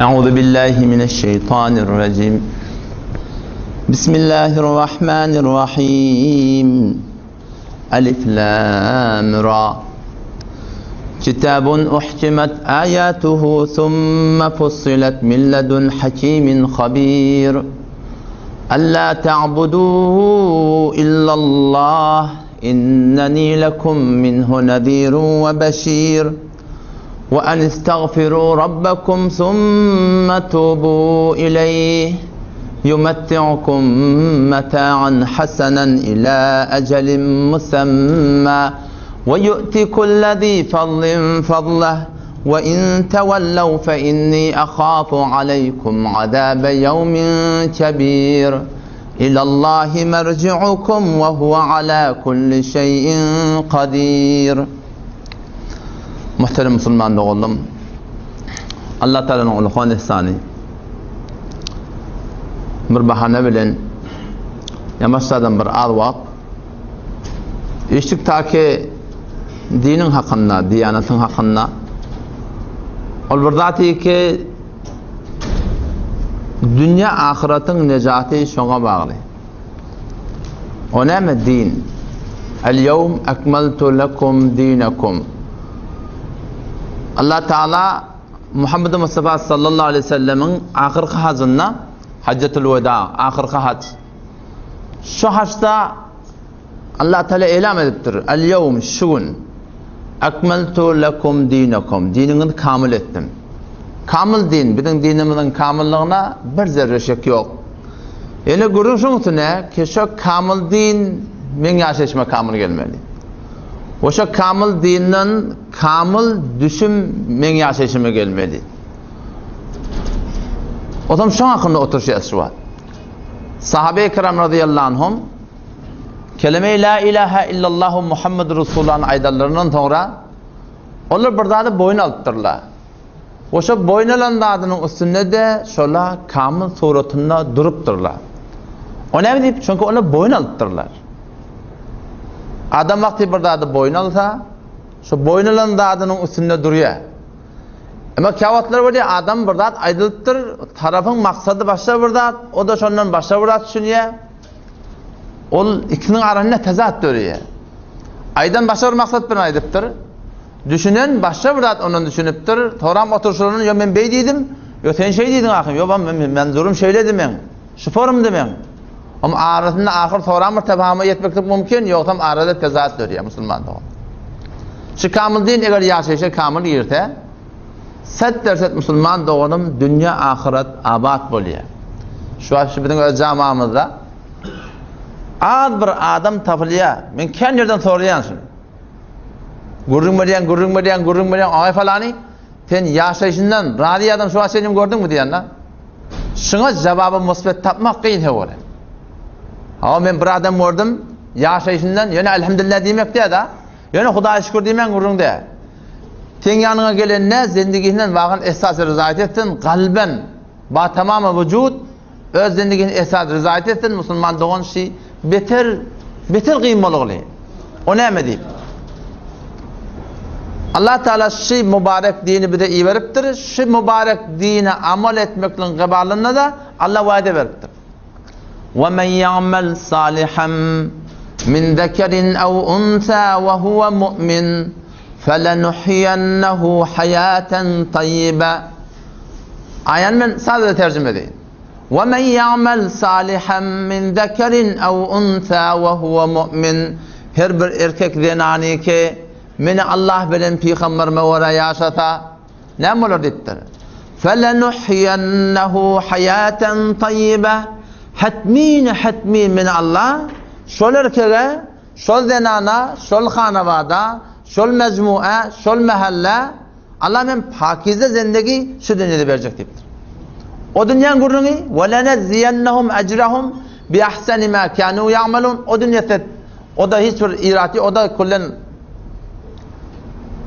Euzu billahi mineşşeýtanirrajim. Bismillahirrahmanirrahim. Alif lam ra. Kitabun uhkimet ayatuhu thumma fussilet min ledun hakimin habir. Alla ta'budu illallah inneni lekum minhu nezirun ve beşir. Ve en istagfiru rabbakum thumma tubu ileyh yumetti'ukum meta'an hasenen ila ecelin musemma ve yu'ti kulle zi fadlin fadleh ve in tevellev fe inni ahafu aleykum azabe yevmin kebir. İlallahi merci'ukum ve huve ala kulli şeyin kadir. Muhterem musulman doganlarym, Allah Taalanyň ullakan ihsany bir bahana bilen ýamaşdadan bir az wagt işlik taki diniň hakynda, diýanatyň hakynda ol bir zat ki dünýä ahyratyň nejaty şoňa bagly. O näme din? El-ýewm ekmeltu lekum dinekum. Allah Taala Muhammed Mustafa sallallahu aleyhi ve sellemiň ahyrky hajynda Hajjatul Weda, ahyrky haj. Şu hajda Allah Taala elam edipdir. El-ýewm şu gün ekmeltu lekum dinekum. Diniňizi kamil etdim. Kamil din, biziň dinimiziň kamilligine bir zerre şek ýok. Ýöne gürrüň şoň üstüne ki, şo kamil din meň ýaşaýşyma kamil gelmeli. We şo kamil dinden kamil düşüm meň ýaşaýşyma gelmeli. Otam şoň hakynda oturşýas şu wagt. Sahabe-i kiram razyýallahu anhum kelime-i la ilaha illallahu Muhammedur Resulullahny aýdanlaryndan soňra olar bir zady boýun alypdyrlar. We şo boýun alan zadynyň üstünde-de şola kamyl suratynda durupdyrlar. O näme diýip? Çünki olar boýun alypdyrlar. Adam wagty bir zady boýun alsa, şo boýun alan zadynyň üstünde durýar. Emma käwagtlar bolýar, adam bir zat aýdylypdyr, tarapyň maksady başga bir zat, o-da şondan başga bir zat düşünýär. Ol ikisiniň arasynda tezat döreýär. Aýdan başga bir maksat bilen aýdypdyr. Düşünen başga bir zat ondan düşünipdir. Soram oturyşlaryndan, ýo men beý diýdim, ýo sen şeý diýdiň ahym, ýo bam men menzurum şeýledi meň, şu forumdy meň. Om arasynda ahyr soram bir tefahuma ýetmeklik mümkin, ýogsam arada tezat dörýär musulman dogan. Şu kamyl din eger ýaşaýşa kamyl girse, set derset musulman doganym dünýä ahyret abat bolýar. Şu wagt şu biziň öz jamamyzda az bir adam tapylýar. Men kän ýerden soraýan şuny. Gürrüň berýän, gürrüň berýän, gürrüň berýän, aý falany, sen ýaşaýşyndan razy adam şu wagt çenli gördüňmi diýende, şuňa jawaby musbet tapmak kyn höwre. Hawa men bir adam gördüm, ýaşaýşyndan ýöne elhamdülillah diýmek diýä-da, ýöne Hudaýa şükür diýmän gürrüň dä. Seň ýanyňa gelende zendigisinden wagan esas rizaýat etsin, galben, ba tamamy wujud, Öz zendigini esas rizaýat etsin musulman dogan şi beter beter gyn bolugly. O näme diýip? Allah Teala şi mübarek dini bize iberipdir. Şi mübarek dine amal etmekligiň gybalynda da Allah wada beripdir. Ve men ya'mel salihan min zekerin ew unsa ve huve mu'min felenuhyiyennehu hayaten tayyibe. Aýany men sada terjime edeýin. Ve men ya'mel salihan min zekerin ew unsa ve huve mu'min. Her bir erkek zenany ki meni Allah bilen pygamberime görä ýaşasa näme bolar diýipdir. Felenuhyiyennehu hayaten tayyibe. Hatmin hatmin meni Allah şol erkege, şol zenana, şol hanawada, şol mejmua, şol mähellä Allah men pakize zendegi şu dünýede berjek diýipdir. O dünýäň gürrüňi we lenezziýennehum ejrahum bi ahsani ma kanu ya'malun o dünýede o da hiç bir irati o da kullen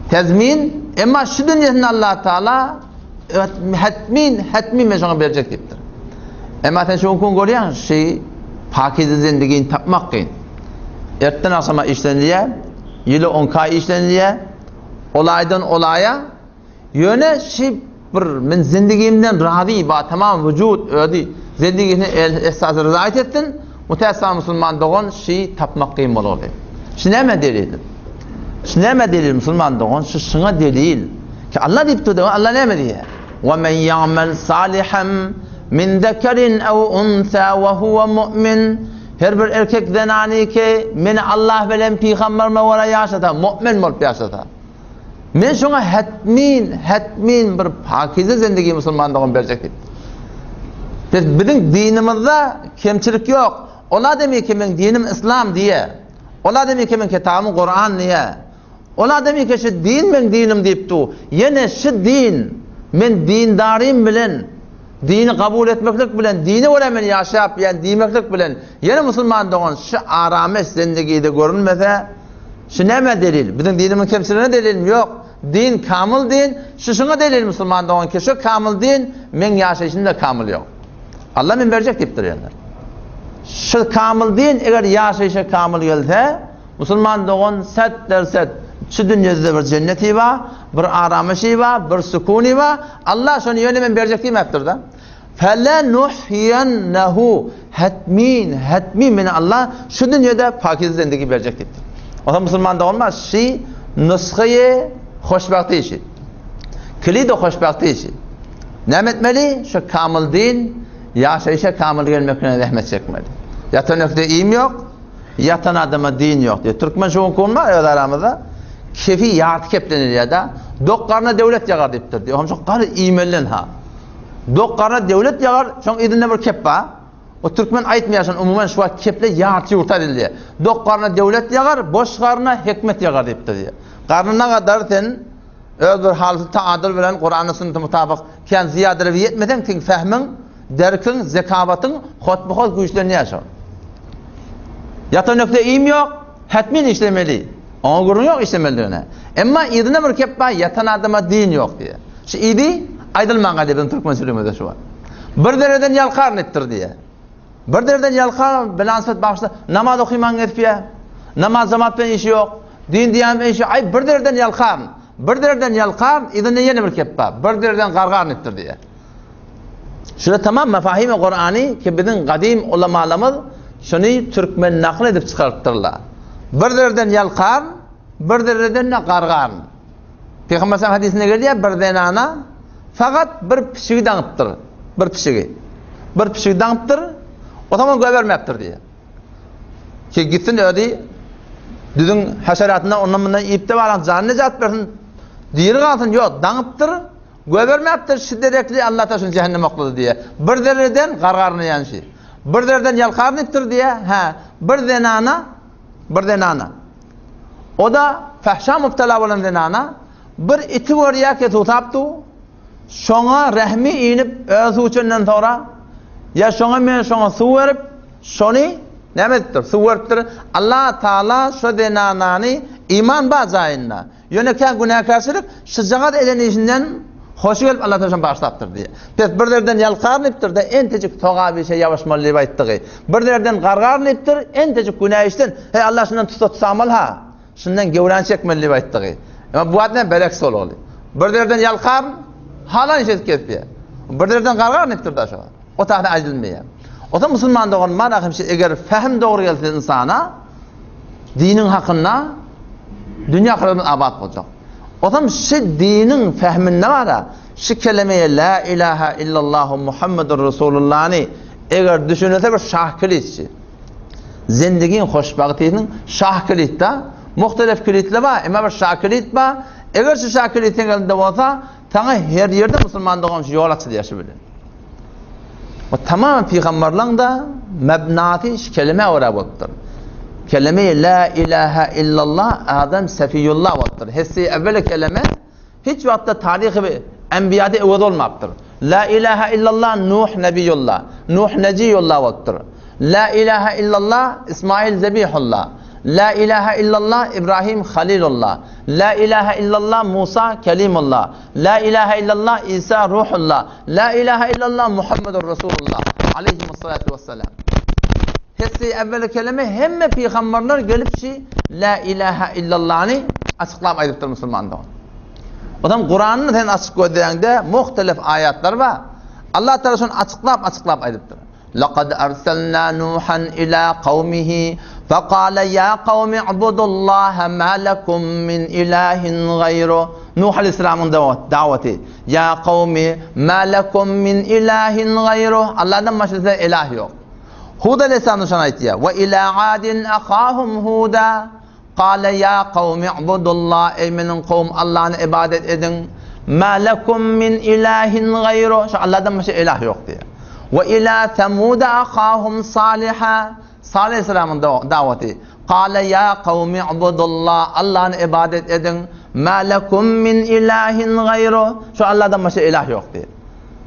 tezmin emma şu dünýesinde Allah Taala hetmin hetmin men şoňa berjek diýipdir. Emma sen şu gün görýäň şu pakize zendigini tapmak kyn. Ertden agşama işlenilýär, ýyly 10 aý işlenilýär. Olaýdan olaýa, ýöne şi. bir men zindigimden razy ba tamam wujud özi zindigisine esasy ryzaýat etsin, mutäessifan musulman dogan şi tapmak kyn boldy. Şi näme delil? Şi näme delil musulman dogan? Şi şuňa delil. Ki Allah diýip durdy, Allah näme diýýär? Wa men ýa'mel salihan min zekerin ew unsa we huwa mu'min Her bir erkek zenany ki meni Allah bilen pygamberime görä ýaşasa, mu'min bolup ýaşasa. Men şoňa hetmin, hetmin bir pakize zendigi musulman dogan berjek diýipdir. Biz biziň dinimizde kemçilik ýok. Ol adam ki meň dinim islam diýe. Ol adam ki meň kitabym Kuran diýe. Ol adam ki şu din meň dinim diýip du. Ýene şu din men dindarym bilen dini kabul etmeklik bilen dine görä men ýaşap ýa diýmeklik bilen ýene musulman dogan şu arameş zendigide görünmese Şu nämä delil? Biziň dinimiziň kemçiligine delilmi? Ýok. Din kamyl din. Şu şuňa delil musulman dogan ki şu kamyl din meň ýaşaýşymda kamyl ýok. Allah men berjek diýipdir ýöne. Şu kamyl din eger ýaşaýşa kamyl gelse, musulman dogan set derset şu dünýede bir jenneti bar, bir aramyşy bar, bir sukuny bar. Allah şony ýöne men berjek diýmäpdir-de. Felenuhyiyennehu hetmin, hetmin meni Allah şu dünýede pakize zendigi berjek diýipdir. Osa musulman doganlar şi nusgaýy hoşbagty işi. Kilidi hoşbagty işi. Näme etmeli? Şu kamyl din, ýaşaýşa kamyl gelmekine zähmet çekmeli. Ýatan ökde iým ýok, ýatan adama din ýok diýip. Türkmen şu gün bar öz aramyzda. Kefi ýarty keplenilýär-de, dok garna döwlet ýagar diýipdir. Diýip, hem şu gary iýmelinden ha. Dok garna döwlet ýagar, şoň yzynda bir kep bar. O türkmen aýtmaýar şony, umuman şu wagt keple ýarty ýurta edildi. Dok garna döwlet ýagar, boş garna hikmet ýagar diýipdir diýýär. Garnyna gadar sen öz bir halysy taadyl bilen Kurana sünnete mutabyk kän zyýadalygy ýetmeseň seň fähmiň, derkiň, zekawatyň hotba-hot güýçlenýär şol. Ýatan ökde iým ýok, hetmin işlemeli. Oňa gürrüň ýok işlemelidigine. Emma yzyna bir kep bar, ýatan adama din ýok diýýär. Şu idi aýdylman galýar biziň türkmençiligimizde şu wagt. Bir dereden ýalkaryn etdir diýýär. Bir dereden ýalkar, bilansat bagyşla, namaz okyman gezipýär. Namaz jamat bilen işi ýok. Din diýýän bilen işi, aý bir dereden ýalkaryn. Bir dereden ýalkaryn, yzynda ýene bir kep bar. Bir dereden gargaryn etdir diýýär. Şular tamam mefahimi Kurany ki biziň gadym ulamalarymyz şuny türkmen nakyl edip çykarypdyrlar. Bir dereden ýalkaryn, bir dereden-de gargaryn. Pygamber sallam hadysynda gelýär, bir zenana fakat bir pişigi daňypdyr. Bir pişigi. Bir pişigi daňypdyr, o zaman goýbermäpdir diýýär. Ki gitsin özi düzüň haşeratyndan ondan bundan iýip-de baran janyny nejat bersin, diri galsyn, ýok, daňypdyr, goýbermäpdir, şu derekli Allah ta şuny jähennem oklady diýýär. Bir dereden gargarynýan şi. Bir dereden ýalkarynypdyr diýýär. Hä, bir zenana, bir zenana. O-da fahşa mübtela bolan zenana bir iti görýär ki suwsap dur. Şoňa rehmi inip öz suw içenden soňra ýa şoňa men şoňa suw berip şony näme edipdir? Suw beripdir. Allah Taala şo zenanany iman bar jaýynda. Ýöne kä günäkärçilik şyjagaz eden işinden hoşy gelip Allah Taala şony bagyşlapdyr diýýär. Pes bir derden ýalkarnypdyr-da entejik sogap işe ýabyşmaly diýip aýtdygy. Bir derden gargarnypdyr, entejik günä işden, heý Allah şundan tutsa tutamaly-ha, şundan gewräni çekmeli diýip aýtdygy. Emma bu wagt näme bereks boldy. Bir derden ýalkarn, halan iş edip gezipýär. Bir derden gargarnypdyr-da şo. O taýda aýdylmaýar. Ozan musulman dogan bar ahim eger fähm dogry gelse ynsana, Diniň hakynda dünýä ahyretimiz abat boljak. Ozam şi diniň fähminde bara, şi kelemeýe la ilaha illallahu Muhammedur Resulullahny eger düşünilse bir şah kilitçi. Zendigiň hoşbagtynyň şah kilitda, muhtelef kilitler bar, emma bir şah kilit bar. Eger şu şah kilit seň elinde bolsa, saňa her ýerde musulman dogan şu ýol açylýar şu bilen. O tamam pygamberleň da mebnasy şu kelimä görä bolupdyr. Kelime la ilaha illallah adam sefiyullah bolupdyr. Hessi evveli kelime hiç wagtda taryhy enbiýada öwez bolmapdyr. La ilaha illallah Nuh nebiyullah, Nuh neciyullah bolupdyr. La ilaha illallah İsmail zebihullah. La ilaha illallah İbrahim halilullah. La ilaha illallah Musa kelimullah. La ilaha illallah İsa ruhullah. La ilaha illallah Muhammedur Resulullah. Aleyhimussalatu vesselam. Hepsi evveli kelime hemme peygamberler gelip şi La ilaha illallah'ny açyklap aýdypdyr musulman dogan. Ondan Kuranyny sen açyk gözleýäňde muhtelif aýatlar bar. Allah Taala şony açyklap açyklap aýdypdyr. Laqad arsalna Nuhan ila kawmihi faqala ya kawmi ibudullaha ma lakum min ilahin gaýru. Nuh aleyhisselamyň dawaty. Ya kawmi ma lakum min ilahin gaýru. Allahdan başga size ilah ýok. Hud aleyhisselam şony aýtýar. Wa ila adin ahahum huda. Kale ýa kawmi i'budullah, Eý meniň kowum Allany ybadat ediň. Ma lekum min ilahin gaýru, şu Alladan başga ilah ýok diýýär. We ila semuda ahahum saliha, Salyh aleyhisselamyň dawaty. Kale ýa kawmi i'budullah, Allany ybadat ediň. Ma lekum min ilahin gaýru, şu Alladan başga ilah ýok diýýär.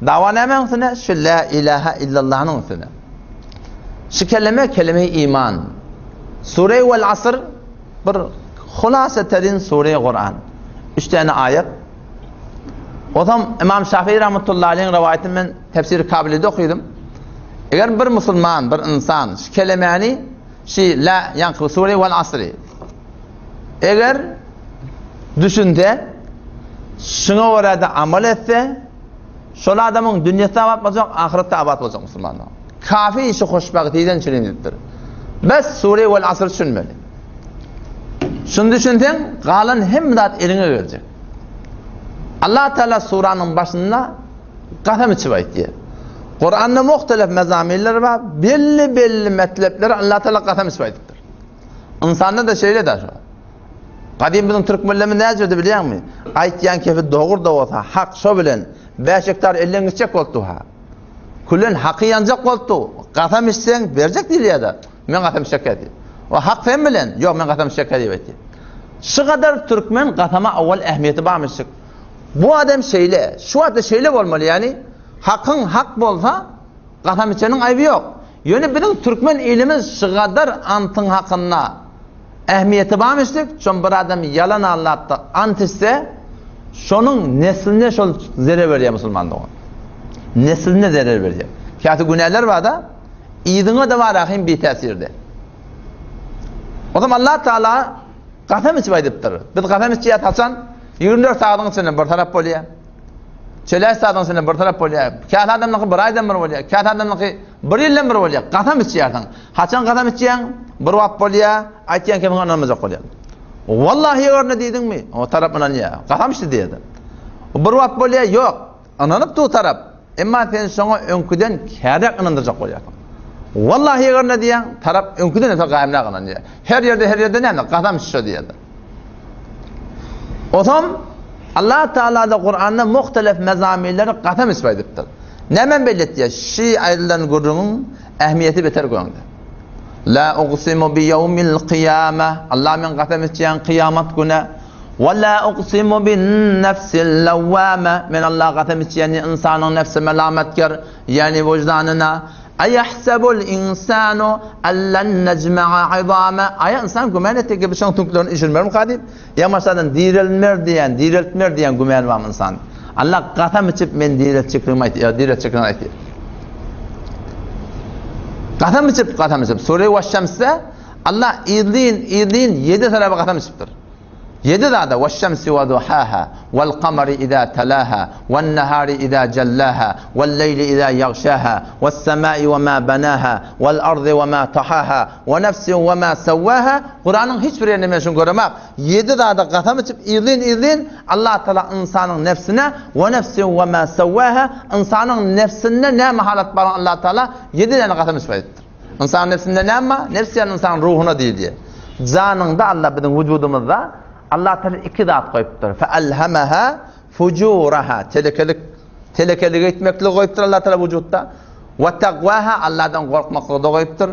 Dawa nämäň üstüne? Şu la ilaha illallahnyň üstüne. Şu kelime kelime iman. Sure vel asr bir hulasa terin sure Kur'an. Üç tane ayet. Ozam Imam Şafii rahmetullahi aleyhin rivayetin men tefsir Kabilide okudum. Eger bir musulman, bir insan şu kelimeni şu la yankı sure vel asri eger düşünse şuna görä de amal etse Şol adamyň dünýesi abat boljak, ahyretde abat boljak musulmanlar. Kafi işi hoşbagt eden üçin edipdir. Bes sure vel asr düşünmeli. Şuny düşünseň, galan hemme zat eliňe geljek. Allah Teala suranyň başynda gasam içip aýtýar. Kuranda muhtelif mezaminler bar, belli-belli metlepleri Allah Teala gasam içip aýdypdyr. Ynsanda da şeýle da şu. Gadym biziň türkmenlerimiz näjürdi bilýäňmi? Aýtýan kefi dogry-da bolsa, hak şo bilen 5 gektar elden gitjek bolupdy ha. Külen haky ýanjak bolupdy. Gasam içseň berjek diýilýär-de. Men gasam içjek diýdi. O hak sen bilen, ýok men gasam içjek diýip aýtdy. Şu gadar türkmen gasama owal ähmiýeti barmyşdyk. Bu adam şeýle, şu wagtda şeýle bolmaly, ýagny hakyň hak bolsa, Kasam içeniň aýby ýok. Ýöne biziň türkmen ilimiz şygadar antyň hakynda ähmiýeti barmyşdyk, şon bir adam ýalan allapda ant içse, şonuň nesline şol zerer berýär musulman dogan. Nesline zerer berýär. Käte günäler barda, yzyňa-da bar ahim bir täsirde. O zaman Allah Teala kasam içip aýdypdyr. Biz kasam içýäs haçan? 24 sagadyň içinde bir tarap bolýar. Çöläş zadyň içinde bir tarap bolýar. Käte adamnyňky bir aýdan bir bolýar. Käte adamnyňky bir ýyldan bir bolýar. Gasam içýärsiň. Haçan gasam içýäň? Bir wagt bolýar, aýtýan kemiňe ynanmajak bolýar. Wallahi görne diýdiňmi? O tarap ynanýar. Gasam içdi diýýär. Bir wagt bolýar, ýok. Ynanyp dur tarap. Emma sen şoňa öňküden käräk ynandyrjak bolýarsyň. Wallahi görne diýýäň, tarap öňküden öte gaýymrak ynanýar. Her ýerde, her ýerde näme? Gasam içdi diýýär. Otam Allah Teala da Kur'anda muhtelif mezamirleri kasam içip aýdypdyr. Näme belli etýär? Şi aýdylan gürrüňiň ähmiýeti beter göňde. La uqsimu bi ýewmil kyýame. Allah men kasam içýän kyýamat güne. Wa la uqsimu bin nefsil lawwame. Men Allah kasam içýän ynsanyň nefsi melametker, ýani wyždanyna. Aýahsebul insanu allan nejma'a izame. Aýa ynsan güman etdi ki, biz şoň tüňklerini üýşürmermika diýip, ýa maşadan direlmer diýen, direltmer diýen güman barmy ynsan? Allah gasam içip men direltjekligimi aýtýar, direltjekligini aýtýar. Gasam içip, gasam içip. Sure we Şemsde Allah yzlyn, yzlyn ýedi tarapa gasam içipdir. Ýedi zada, Weş-şemsi we duhaha, wel-kamary iza talaha, wen-nahari iza jallaha, wel-leýli iza ýagşaha, wes-semai we ma banaha, wel-ardy we ma tahaha, we nefsin we ma sawwaha, Kuranyň hiç bir ýerinde men şuny göremak. Ýedi zada gasam içip yzlyn-yzlyn Allah Taala ynsanyň nefsine, we nefsin we ma sawwaha, ynsanyň nefsinde näme halat bar Allah Taala ýedi däne gasam içip aýdypdyr. Ynsanyň nebsinde näme bar? Nebs diýen ynsanyň ruhuna diýilýär. Janyňda Allah biziň wujudymyzda Allah Taala iki zat goýupdyr. Fe alhamaha fujuraha. Telekelik telekelik etmekligi goýupdyr Allah Taala wujudda. Wa taqwaha Allahdan gorkmaklygy da goýupdyr.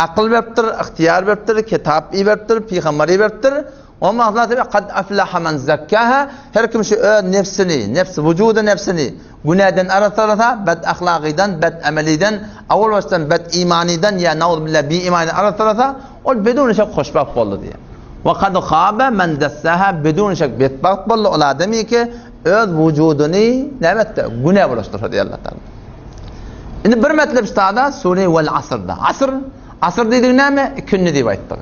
Akyl beripdir, ygtyýar beripdir, kitap iberipdir, pygamber iberipdir. Oňa Allah Teala kad aflaha men zakkaha her kim şu öz nefsini, nefs wujudy nefsini günäden arassalasa, bed ahlagydan, bed ameliden, awal başdan bed imanydan ýa nauzbillah bi imanydan arassalasa, ol bedun şek hoşbagt boldy diýýär. We kad khaba men dassaha bedun şek betbagt boldy ol adamy ki öz wujudyny näme etdi? Günä bulaşdyrsa diýýär Allah Teala. Indi bir metlep ştada sure vel asrda. Asr Asyr diýdigi näme? Ikindi diýip aýtdyk.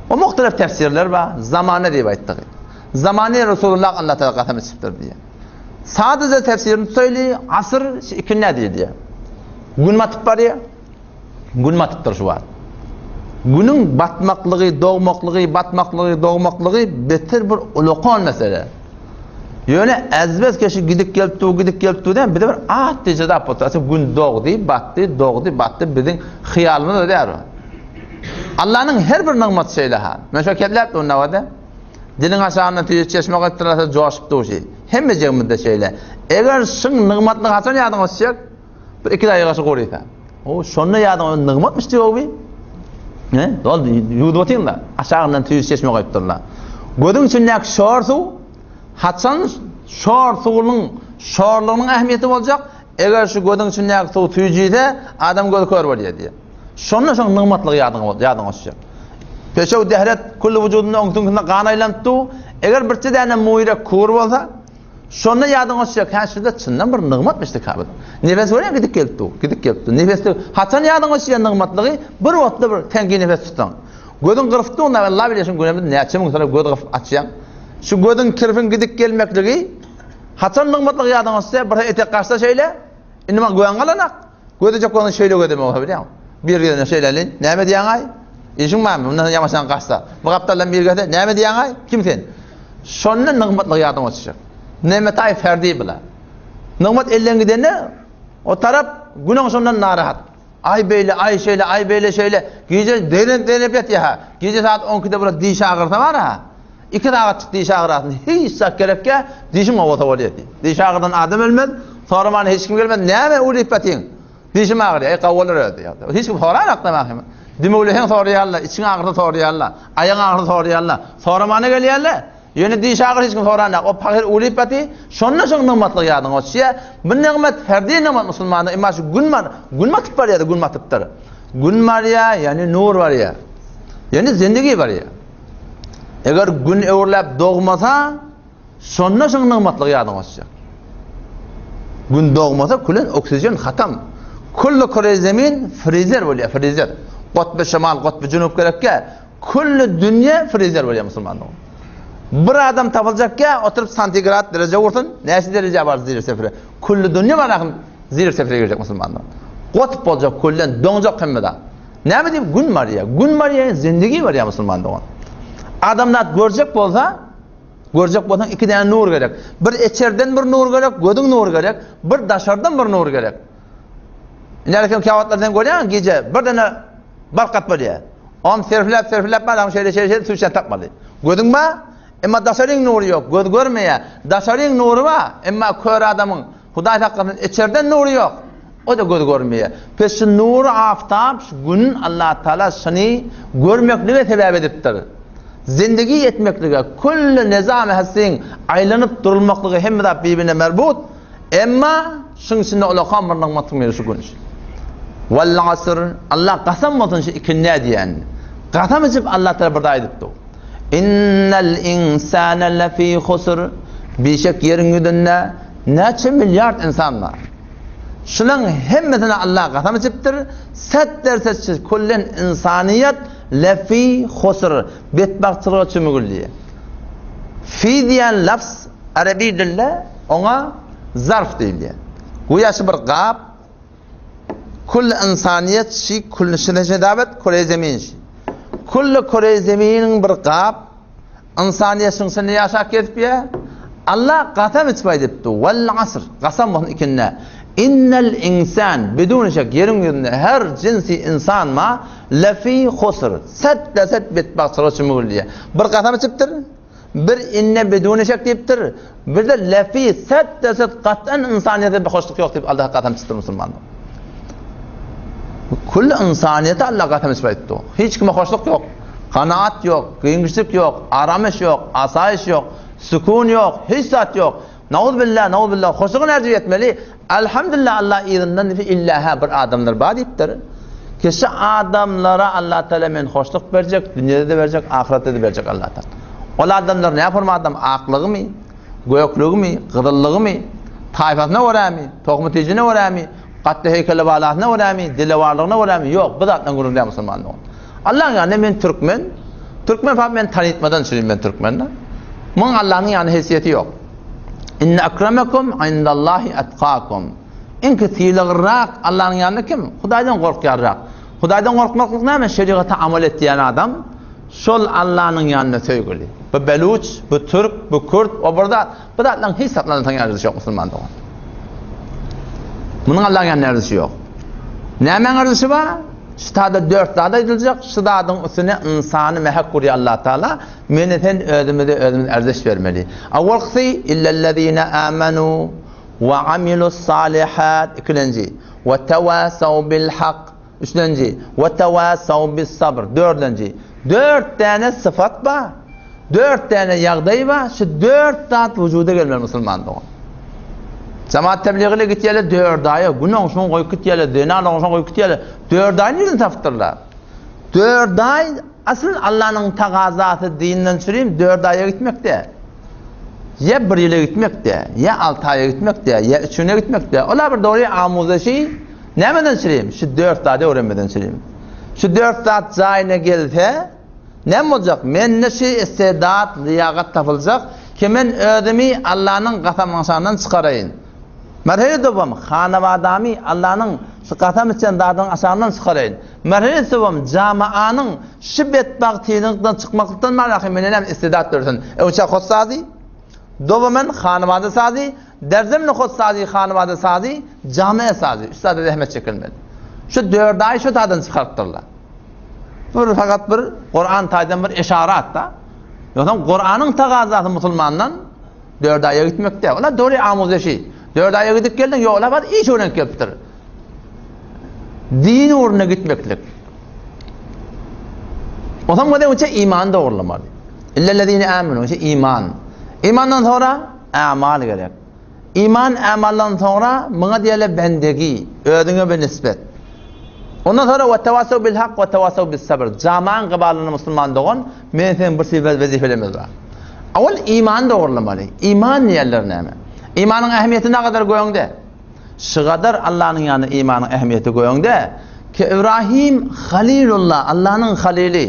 O muhtelif tefsirler bar, zamana diýip aýtdyk. Zamany Resulullah Allah Taala kasam içipdir diýýär. Sadaja tefsirini tutaýly, asyr şu ikindä diýilýär. Gün batyp barýar. Gün batypdyr şu wagt. Günüň batmaklygy, dogmaklygy, batmaklygy, dogmaklygy beter bir ulakan mesele. Ýöne ezbez keşi gidip gelip dur, gidip gelip dur diýen bize bir at diýje zat bolsa, gün dogdy, batdy, dogdy, batdy biziň hyýalymyzda däl. Allanyň her bir nygmaty şeýle ha. Men şo kepläp dur nawada. Diliň aşagyndan tüýs çeşme gaýtdyrarsa joşup duşy. Hemmejigimizde şeýle. Eger şyň nygmatlygy haçan ýadyňa düşjek? Bir iki daýygaşy gorysa. O şonda ýadyňa nygmatmyş diýip bi. Ne? Doldy, ýuwdup otyň-da. Aşagyndan tüýs çeşme goýup durlar. Gözüň içindäki şor suw haçan şor suwunyň şorlugynyň ähmiýeti boljak? Eger şu gözüň içindäki suw süýjüse, adam gözi kör bolýar diýýär. Şonda şoň nygmatlygy ýadyňa ýadyňa düşýär. Peşew dehret külli wujudynda oň süňkünde gan aýlanyp dur. Eger birçe däne muýrek kur bolsa, şonda ýadyňa düşýär, hä şurada çyndan bir nygmatmyşdy kabyl. Nefes görýän gidip gelip dur, gidip gelip dur. Nefesli haçan ýadyňa düşýär nygmatlygy? Bir wagtda bir teňki nefes tutsaň. Gözüň gyryp dur, Allah bilýär şuň günämiz näçe müň sene göz gysyp açýaň. Şu gözüň kirpiň gidip gelmekligi haçan nygmatlygy ýadyňa düşse, bir etek gaçsa şeýle, indi maňa göň galanak. Gözejek bolsaň şeýle gözeme bolsa bilýäňmi? Bir gezene şeýle näme diýýäň-aý? Işiň barmy? Mundan soň ýamaşaň gaçsa. Bu gapdaldan biri gelse, näme diýýäň-aý? Kim sen? Şonda nygmatlygy ýadyňa düşjek. Nemetaý ferdi bula. Nygmat elden gidende o tarap günüň şondan narahat. Aý beýle, aý şeýle, aý beýle şeýle. Gije denep denep ýatýa. Gije saat 12-de bir diş agyrsa bar-a. Iki sagatjyk diş agyrasyn, hiç zat gerekýä, dişiň owasa bolýar diý. Diş agyrdan adam ölmez, soramana hiç kim gelmez, näme ulyp ýatyň? Dişim agyrýar, eý gawy bolar özi diýýär. Hiç kim soranok da mahym. Dümewleseň soraýarlar, içiň agyrsa soraýarlar, aýagyň agyrsa soraýarlar. Soramana gelýärler. Ýöne diş agyr hiç kim soranok. O pahyr ulyp ýaty, şonda şoň nygmatlygy ýadyňa düşýär. Bu nygmat ferdi nygmat musulmanda, emma şu gün bar, gün batyp barýar, gün batypdyr. Gün barýar, ýagny nur barýar. Ýagny zindigi barýar. Eger gün öwürläp dogmasa, şonda şoň nygmatlygy ýadyňa düşjek. Gün dogmasa külen oksigen hatam. Külli küre zemin frizer bolýar, frizer. Gotby şemal, gotby junup gerekkä, külli dünýe frizer bolýar musulmanlar. Bir adam tapyljakkä, oturyp santigrad dereje ursun, näçe dereje bar zir sefre. Külli dünýe bar ahym zir sefre girjek musulmanlar. Gotb boljak küllen, doňjak hemme zat. Näme diýip gün barýa? Gün barýa, zindigi barýa musulman dogan. Adamzat görjek bolsa, görjek bolsaň iki däne nur gerek. Bir içerden bir nur gerek, gözüň nury gerek, bir daşardan bir nur gerek. Indi kim käwagtlar sen görýäň gije bir däne barkat bolýar. Om serfläp serfläp bar, şeýle şeýle şeýle suw tapmaly. Gözüň bar, emma daşaryň nury ýok, göz görmeýär. Daşaryň nury bar, emma kör adamyň Hudaý saklasyn, içerden nury ýok. O-da göz görmeýär. Pes şu nury aftap, şu gün Allatagala şuny görmeklige sebäp edipdir. Zindigi etmeklige, külli nezamy hessiň aýlanyp durulmaklygy hemme zat bir-birine merbut. Emma şuň içinde ulakan bir nygmatyň biri şu gün. Wal asr, Allah kasam bolsun şu ikindä diýen. Kasam içip Allatagala bir zat aýdypdy. Innel insane lefî husr. Bişek ýeriň ýüzünde näçe milliard ynsan bar. Şulaň hemmesine Allah kasam içipdir. Set derse küllen ynsanyýet lefî husr. Betbagtçylyga çümügildi. Fi diýen lafz arabi dilde oňa zarf diýilýär. Güýä şu bir gap Külli ynsanyýet şi külli şine şedabet küre zemin şi. Külli küre zeminiň bir gap ynsanyýet şiň içinde ýaşap gezip ýa. Allah gasam içip aýdypdy. Wal asr gasam bolsun ikinde. Innel insan bidun şek ýeriň ýüzünde her jinsi insan ma lefi husr. Set de set betbagtçylyga çümügildi. Bir gasam içipdir. Bir inne biduni şek diýipdir. Bir-de lefi set-de-set gat'an ynsanyýete bir hoşluk ýok diýip Allah kasam içipdir musulmanlar. Külli ynsanyýete Allah kasam içip aýtdy. Hiç kime hoşluk ýok. Kanaat ýok, giňişlik ýok, aramyş ýok, asaýyş ýok, sükun ýok, hiç zat ýok. Nauzbillah, nauzbillah, hoşlugy nädip ýetmeli? Elhamdülillah Allah yzyndan diýip illa bir adamlar bar diýipdir. Kişi adamlara Allah Teala men hoşluk berjek, dünýede-de berjek, ahyretde-de berjek Allah Teala. Ol adamlar näme forma adam aklygymy, göklügimi, gyzyllygymy, taýfasyna görämi, tohum-tijine görämi, gatly heýkeli balasyna görämi, dilewarlygyna görämi? Ýok, bu zatdan gürrüň däl musulman dogan. Allaň ýanynda men türkmen, türkmen fap men tanytmadan çürim men türkmen. Muň Allanyň ýanynda hesiýeti ýok. Inne akramakum indallahi etkakum. Iňki sylaglyrak Allanyň ýanynda kim? Hudaýdan gorkýanrak. Hudaýdan gorkmaklyk näme? Şerigata amal etýän adam şol Allanyň ýanynda söýgüli. Bu beluç, bu türk, bu kürt, o bir zat. Bu zatlaryň hiç zatlarynyň ýaryşy ýok musulman dogan. Munuň Allaň ýanynda ýaryşy ýok. Nämäň ýaryşy bar? Şu tada dört zat aýdyljak, şu zadyň üstüne ynsany mähek gurýar Allah Taala. Meni sen özümize özümiz ärzeş bermeli. Awalkysy illellezine amanu we amilus salihat ikilenji we tewasaw bil hak Üçlenji, we tewasaw bis sabr. Dördlenji, dört däne syfat bar, dört däne ýagdaý bar, şu dört zat wujuda gelmeli musulman dogan. Jemaat tebligyna gitýärler dört aýa, gün oňşuň goýup gitýärler, zenan oňşuň goýup gitýärler. Dört aý nirden tapypdyrlar? Dört aý asyl Allanyň tagazasy dinden çürim dört aýa gitmekde. Ýa bir ýyla gitmekde, ýa alty aýa gitmekde, ýa üç güne gitmekde. Olar bir dogry amuzeşi Nämeden çürim? Şu dört zady öwrenmeden çürim. Şu dört zat jaýyna gelse, näme boljak? Mende şu istedat, lyýagat tapyljak ki, men özümi Allanyň gasamyň çykaraýyn. Merhele dowam, hanabadamy Allanyň şu gasam içen zadynyň aşagyndan çykaraýyn. Merhele dowam, jamaanyň şu betbagtylykdan çykmaklykdan baraky mende näme istedat dörsin? Öwçä hotsazy, dowamen hanabada sazy, Derzemli hot sazy, hanabada sazy, jame sazy, üç zada zähmet çekilmeli. Şu dört aý şu taýdan çykarypdyrlar. Bir fakat bir Kur'an taýdan bir eşarat da. Ýogsam Kur'anyň tagazasy musulmandan dört aýa gitmekde. Olar dogry amuzeşi. Dört aýa gidip geldiň, ýok, olar bar iş öwrenip gelipdir. Din ugruna gitmeklik. Otam gözegçe iman dogrulamaly. Illellezine amenu, iman. Imandan sonra Ämal gerek. Iman ämaldan soňra muňa diýerler bendegi, özüňe bir nisbet. Ondan soňra we tewasaw bil hak we tewasaw bis sabr. Jamaň gybalynda musulman dogan, men seň bir sibet wezifelerimiz bar. Awal iman dogrulamaly. Iman diýerler näme? Imanyň ähmiýeti nagadar göňde. Şygadar Allanyň ýanynda imanyň ähmiýeti göňde ki Ibrahim Halilullah, Allanyň Halili.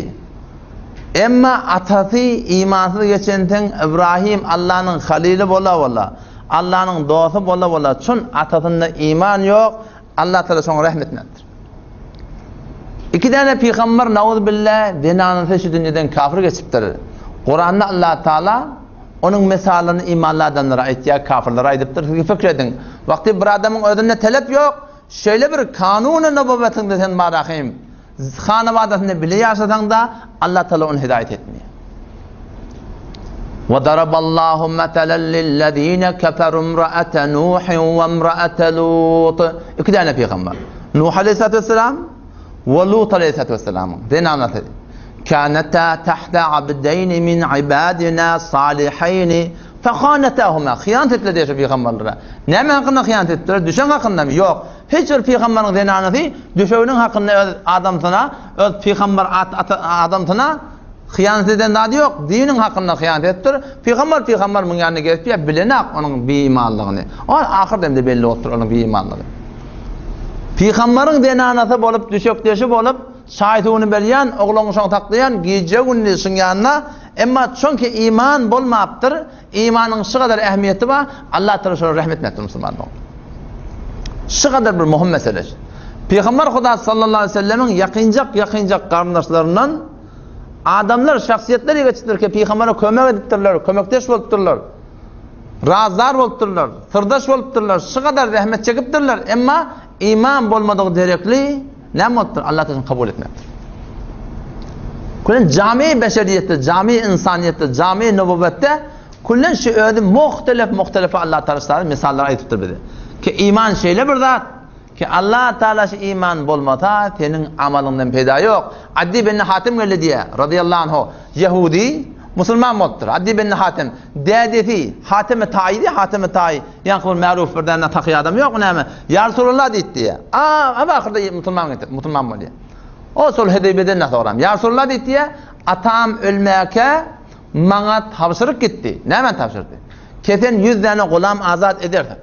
Emma atasy imansyz geçensoň Ibrahim Allanyň Halili bola-bola, Allanyň dosty bola-bola çün atasynda iman ýok, Allah Tagala şoňa rehm etmändir. Iki däne pygamber nauzubilla zenanasy şu dünýeden kafir geçipdir. Kuranda Allah Tagala Onuň mysalyny imanly adamlara aýtýar, kafirlere aýdypdyr. Siz pikir ediň. Wagty bir adamyň özünde telep ýok, şeýle bir kanuny nobowetiňde sen barahym, hanabadasynda bile ýaşasaň-da, Allah Taala ony hidaýat etmeýär. Wa daraballahu matalan lillezine kafaru imra'ata Nuhin we imra'ata Lut. Iki däne pygamber. Nuh aleyhissalatu vesselam we Lut aleyhissalatu vesselamyň zenanasy. Kanata tahta abdeýni min ibadina saliheýni fehanatahuma. Hyýanat etdiler diýýär şu pygamberlere. Näme hakynda hyýanat etdiler? Düşeň hakyndamy? Ýok. Hiç bir pygamberiň zenanasy düşeginiň hakynda öz adamsyna, öz pygamber adamsyna hyýanat eden zady ýok. Diniň hakynda hyýanat edipdir. Pygamber pygamber muň ýanyna gelip ýa bilenak onuň biimanlygyny. Ol ahyr demde belli bolupdyr onuň biimanlygy. Pygamberiň zenanasy bolup, düşekdeşi bolup, Çaý-suwuny berýän, oglan-uşagyny saklaýan, gije-gündiz şuň ýanynda, emma çünki iman bolmapdyr, imanyň şu gadar ähmiýeti bar, Allah Tagala şolara rehmet etmepdir musulman dogan. Şu gadar bir möhüm mesele. Pygamber Huda sallallahu aleyhi ve sellemiň ýakynjak-ýakynjak garyndaşlaryndan adamlar, şahsyýetler geçipdir ki, pygambere kömek edipdirler, kömekdeş bolupdyrlar. Razdar bolupdyrlar, syrdaş bolupdyrlar, şu gadar zähmet çekipdirler, emma iman bolmadygy derekli Näme bolupdyr? Allah tarapyndan kabul etmekdir. Küllen jami beşeriýetde, jami ynsanyýetde, jami nububetde küllen şu özi muhtelef muhtelef Allah Taala misallar aýdypdyr bize. Ki iman şeýle bir zat ki Allah Taala şu iman bolmasa seniň amalyňdan peýda ýok. Addi bin Hatim geldi diýe, radiyallahu anhu, Yahudi musulman bolupdyr. Addi bin Hatim dädesi Hatim Taýy, Hatim Taýy Ýaňky bir märuf bir däne taky adam ýokmy näme? Ýa Resulallah diýdi diýýär. A, a ahyrda musulman getir, musulman bolýar. O sulh Hudeýbeden näme soram? Ýa Resulallah diýdi diýýär. Atam ölmäkä maňa tabşyryk gitdi. Näme tabşyrdy? Kesen 100 däne gulam azat edersiň.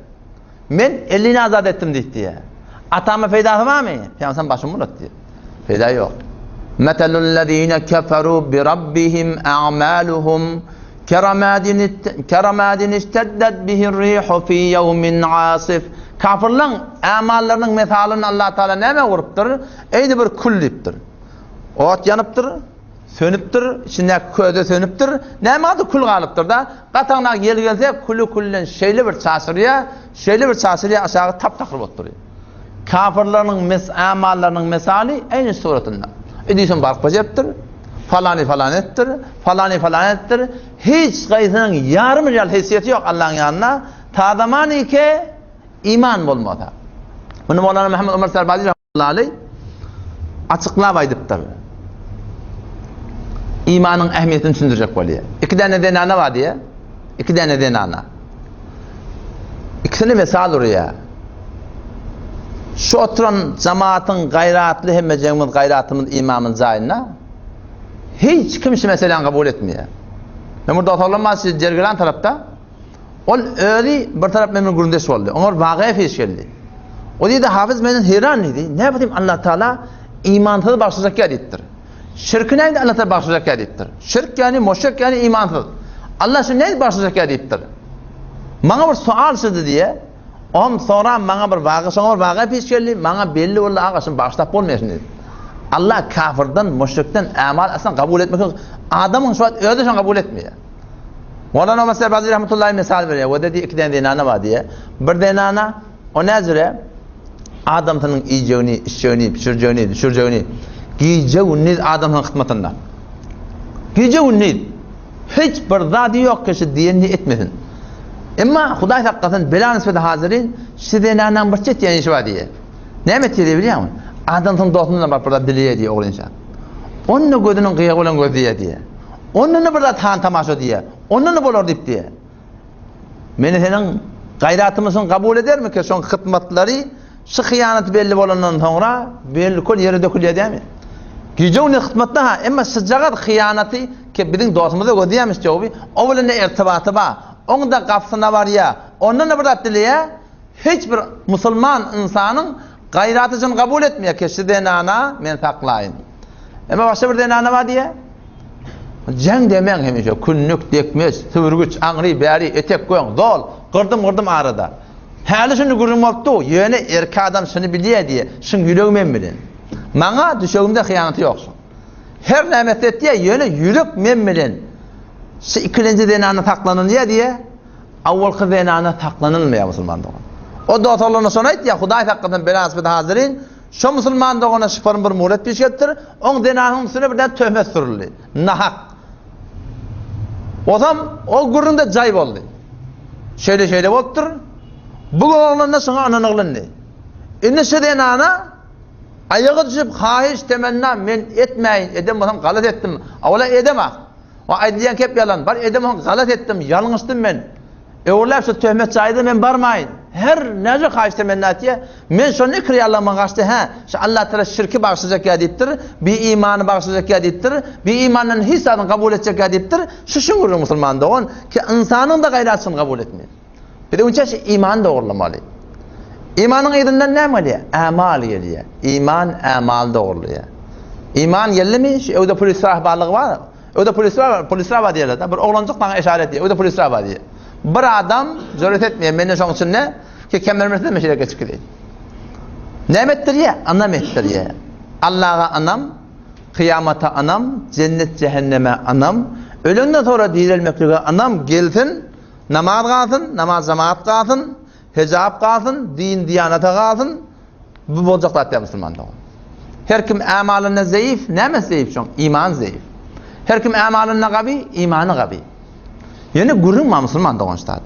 Men 50-ni azat etdim diýdi diýýär. Atama peýdasy barmy? Pygamber başymy bulatdy diýýär. Peýda ýok. Metelul lezine keferu bi rabbihim a'maluhum. Keramadin işteddet bihir rihu fi ýewmin asif. Kafirleň amallarynyň mysalyny Allah Taala näme gurupdyr? Eýni bir kül diýipdir. Ot ýanypdyr, sönüpdir, içindäki köze sönüpdir. Näme galdy? Kül galypdyr-da. Gataňdak ýel gelse, küli külden şeýle bir çaşyrýar, şeýle bir çaşyrýar, aşagy tap-takyr bolup durýar. Kafirleriň mis amallarynyň mysaly eýni suratynda. E diýsem baryp bejepdir. Falany falan etdir, falany falan etdir. Hiç gaýsynyň ýarym ýal hesiýeti ýok Allaň ýanynda. Ta zamany ke iman bolmasa. Muny Mowlana Muhammed Omar Serbazi rahmetullahi aleý açyklap aýdypdyr. Imanyň ähmiýetini düşündirjek bolýar. Iki däne zenana bar diýýär. Iki däne zenana. Ikisini mesal urýar. Şu oturan jamatyň gaýratly hemmejegimiz gaýratymyz imamyz jaýynda. Hiç kim şu meseläni kabul etmeýär. Men burada oturlan bar, siz Jergiran tarapda. Ol özi bir tarap meniň gürrüňdeş boldy. Oňa bir waka peş geldi. O diýdi, Hafyz menden heýran diýdi. Näme diýim Allah Taala imansyz bagşlajak ýa diýipdir. Şirki näme Allah Taala bagşlajak ýa diýipdir. Şirk ýani muşrik ýani imansyz. Allah şu näme bagşlajak ýa diýipdir. Maňa bir sual şydy diýe. Om soňra maňa bir waka, şoňa bir waka peş geldi. Maňa belli boldy, aga şuny bagşlap bolmaýar şuny diýip. Allah kafirden, muşrikden amal aslan kabul etmek adamyň şu wagt özi şony kabul etmeýär. Mowlana Omar Serbazy rahmetullahi mysal berýär. O dedi iki däne zenana bar diýe. Bir zenana o näzire adamsynyň iýjegini, içjegini, pişirjegini, düşürjegini gije gündiz adamsynyň hyzmatynda. Gije gündiz hiç bir zady ýok ki şu diýenini etmesin. Emma Hudaý saklasyn bela nisbeti hazirin şu zenanaň bir çetýän işi bar diýe. Näme etýär diýe bilýäňmi? Adamsynyň dostundan baryp bir zat dileýär diýe oglança. Onda gözüniň gyýagy bilen gözleýär diýe. Onda-da bir zat han tamaşa diýýär. Onda-da bolar diýip diýýär. Meni seniň gaýratymysyň kabul edermikä şoň hytmatlary şu hyýanaty belli bolandan soňra belkol ýere dökülýär dämi? Gije-gündiz hytmatda ha, emma şujagaz hyýanaty ki biziň dostumyza gözleýärmiş jogaby, o bilen-de irtibaty bar. Oň-da gapysyna barýar. Ondan-da bir zat dileýär. Hiç bir musulman ynsanyň gaýraty jyn kabul etmeýär ki, şu zenana men saklaýyn. Emma başga bir zenana bar diýýär. Jeň demeň hemişe künnük, dekmeç, süwürgiç, aňry, bäri, etek göň, zol, gyrdym-gyrdym arada. Häli şuny gürrüň bolup dur, ýöne erkek adam şuny bilýär diýýär, şuň ýüregi men bilen. Maňa düşegimde hyýanaty ýok şuň. Her näme etse etýär, ýöne ýürek men bilen. Şu ikilenji zenana saklanylýar diýýär. Awalky zenana saklanylmaýar musulman dogan. O dost-oglana şony aýtýar, Hudaý saklasyn belasbet hazyrin, şo musulman dogana şyparyn bir muret piş gelipdir, oň zenanyň üstüne birden töhmet sürüldi. Nahak. Osam o gürrüňde jaý boldy. Şeýle-şeýle bolupdyr. Bu oglanda şoňa ynanylyndy. Indi şu zenana aýaga düşüp haýyş temenna men etmäýin, eden bolsam galat etdim. Awala edemah. O aýdylýan kep ýalan. Bar edemok, galat etdim, ýalňyşdym men. Öwürläp şu töhmet jaýda men barmaýyn. Her näce haýyş temenna etýä. Men şony ikirýarlama gaçdy, hä, şu Allah Taala şirki bagşlajak ýa diýipdir, bi imany bagşlajak ýa diýipdir, bi imandan hiç zadyny kabul etjek ýa diýipdir. Şu şuň gürrüň musulman dogan, ki ynsanyň da gaýratçyny kabul etmeýär. Biz öňçe şu imany dogrulamaly. Imanyň yzyndan näme gelýär? Ämal gelýär. Iman ämal dogrulaýar. Iman geldimi, şu öwde pul israf barlygy bar. Öwde pul israf, pul israf bar diýerler. Bir oglanjyk maňa işaret edýär. Öwde pul israf bar diýýär. Bir adam jüret etmeýär. Menden şoň içinde ki kemermese men şeýle geçip gideýin. Näme etdirýär? Ynam etdirýär. Allaha ynam, kyýamata ynam, jennet jähenneme ynam, ölenden sonra direlmeklige ynam gelsin. Namaz galsyn, namaz jemaat galsyn, hijap galsyn, din diýanata galsyn. Bu boljak zat däl musulman dogan. Her kim ämalynda zeýif, näme zeýif şoň? Iman zeýif. Her kim ämalynda gaby, imany gaby. Ýöne gürrüň bar musulman dogan ştada.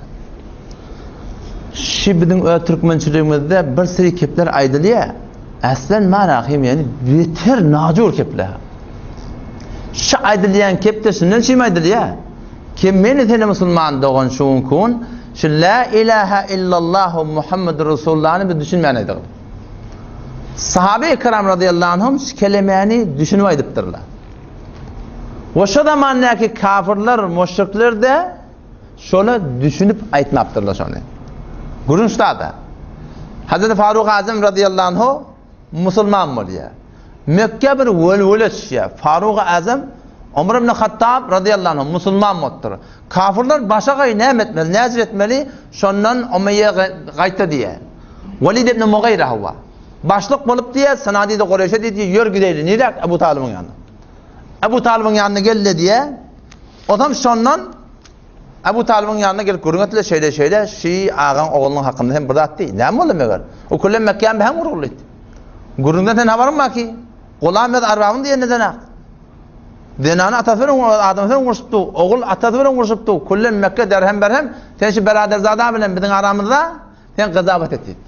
Şi biziň öz türkmençiligimizde bir siri kepler aýdylýar. Aslen marahim ýani beter najur kepler. Şu aýdylýan kepde şundan şim aýdylýar. Kim meni seni musulman dogan şu günki gün şu la ilaha illallahu Muhammedur Resulullahny biz düşünmän aýdygyl. Sahabe-i kiram radıyallahu anhum şu kelemäni düşünip aýdypdyrlar. We şo zamandaky kafirler, müşrikler de şola düşünip aýtmapdyrlar şony. Gürrüň şuda-da. Hazreti Faruk Azam radıyallahu anhu musulman bolýar. Mekge bir welwele düşýär. Faruk Azam. Omar ibn Hattab razyýallahu anhu musulman bolupdyr. Kafyrlar başagaý näme etmeli, näjür etmeli? Şondan Umeýýe gaýtdy diýýär. Walid ibn Mugaýra hawa. Başlyk bolup diýýär, Sanadide Kureýşe diýdi, ýör gideýli. Niräk? Ebu Talybyň ýanyna. Ebu Talybyň ýanyna geldi diýýär. Otam şondan Ebu Talybyň ýanyna gelip gürrüň etdiler, şeýle şeýle, şi agaň oglunyň hakynda hem bir zat diý. Näme boldy meger? O küllem Mekgäň bähem uruldy. Gürrüňden sen habaryň bar ki, gulam öz arbabyň diýeninden ak. Zenany atasy bilen, adamsy bilen urşupdy, ogul atasy bilen urşupdy. Küllem Mekke derhem berhem, sen şu beraderzada bilen biziň aramyzda Sen gyzabat et diýdi.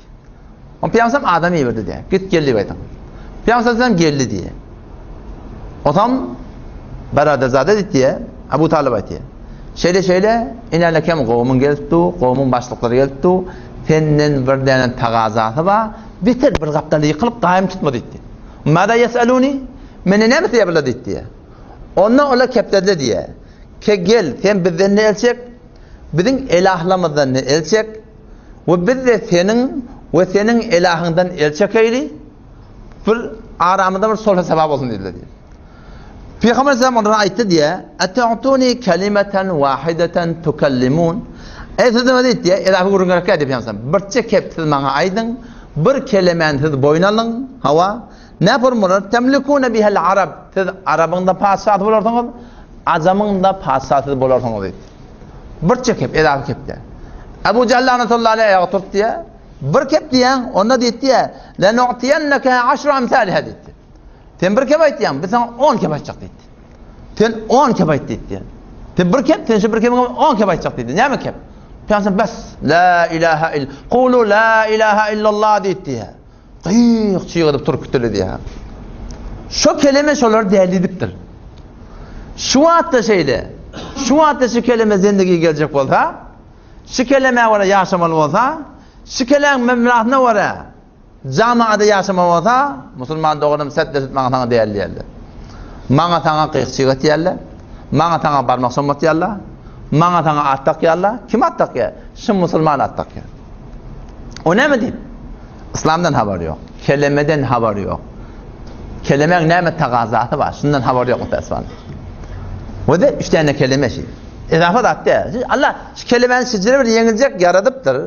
Oň Pygamberimiz adam iberdi diýýär. Git gel diýip aýdyň. Pygamberimiz geldi diýýär. Otam Baraderzade diýdi diýýär. Abu Talyp aýtýar. Şeýle şeýle inäle kem gowumyň gelip du, gowumyň başlyklary gelip du, senden bir däne tagazasy bar, beter bir gapdalda ýykylyp gaýym tutma diýdi. Mada ýesaluni? Menden näme isleýär bular diýdi diýýär. Onda olar kepdediler diýýär. Ke gel, sen bizden ne el çek, Biziň elahlamyzdan ne el çek we biz-de seniň we seniň elahyňdan el çekeýli, bir aramyzda bir sulh-sapa bolsun diýdiler diýýär. Pygamber aleyhisselam olara aýtdy diýýär, Etu'tuni kelimeten wahideten tukallimun. Eý siz näme diýdi diýýär, elahy gürrüň gerek däl diýip Pygamber aleyhisselam. Birçe kep siz maňa aýdyň, bir kelemäni siz boýun alyň, hawa, Näpur bolar? Temlikune bihel arab. Siz arabyň-da patyşasy bolarsyňyz, ajamyň-da patyşasy bolarsyňyz diýdi. Bir çekip, edawy kepde. Ebu Jähl lanatullahi aleýh aýaga turdy diýýär. Bir kep diýýäň, onda diýdi diýýär, Lenu'tiyenneke aşru amsaliha diýdi. Sen bir kep aýtýaň, biz saňa on kep aýtjak diýdi. Sen on kep aýt diýdi. Sen bir kep, sen şu bir kebiňe on kep aýtjak diýdi. Näme kep? Pygamber bes, la ilaha ill, kulu la ilaha illallah diýdi. Gyk çyg edip turup gitdiler diýýär. Şo keleme şolary däli edipdir. Şu wagtda şeýle. Şu wagtda şu keleme zendigi geljek bolsa, şu kelemä görä ýaşamaly bolsa, şu keleň memlasyna görä jamaada ýaşamaly bolsa, musulman doganym setleşip maňa saňa däli diýerler. Maňa saňa gyk çyg etýärler. Maňa saňa barmak sommatýarlar. Maňa saňa at dakýarlar. Kim at dakýar? Şu musulman at dakýar. O näme diýip? Yslamdan habary ýok. Kelemeden habary ýok. Kelemäň näme tagazasy bar? Şundan habary ýok mutasban. We de üç tane keleme şi. Ezafa zat däl. Allah şu kelemäni şijire bir ýeňiljek ýaradypdyr.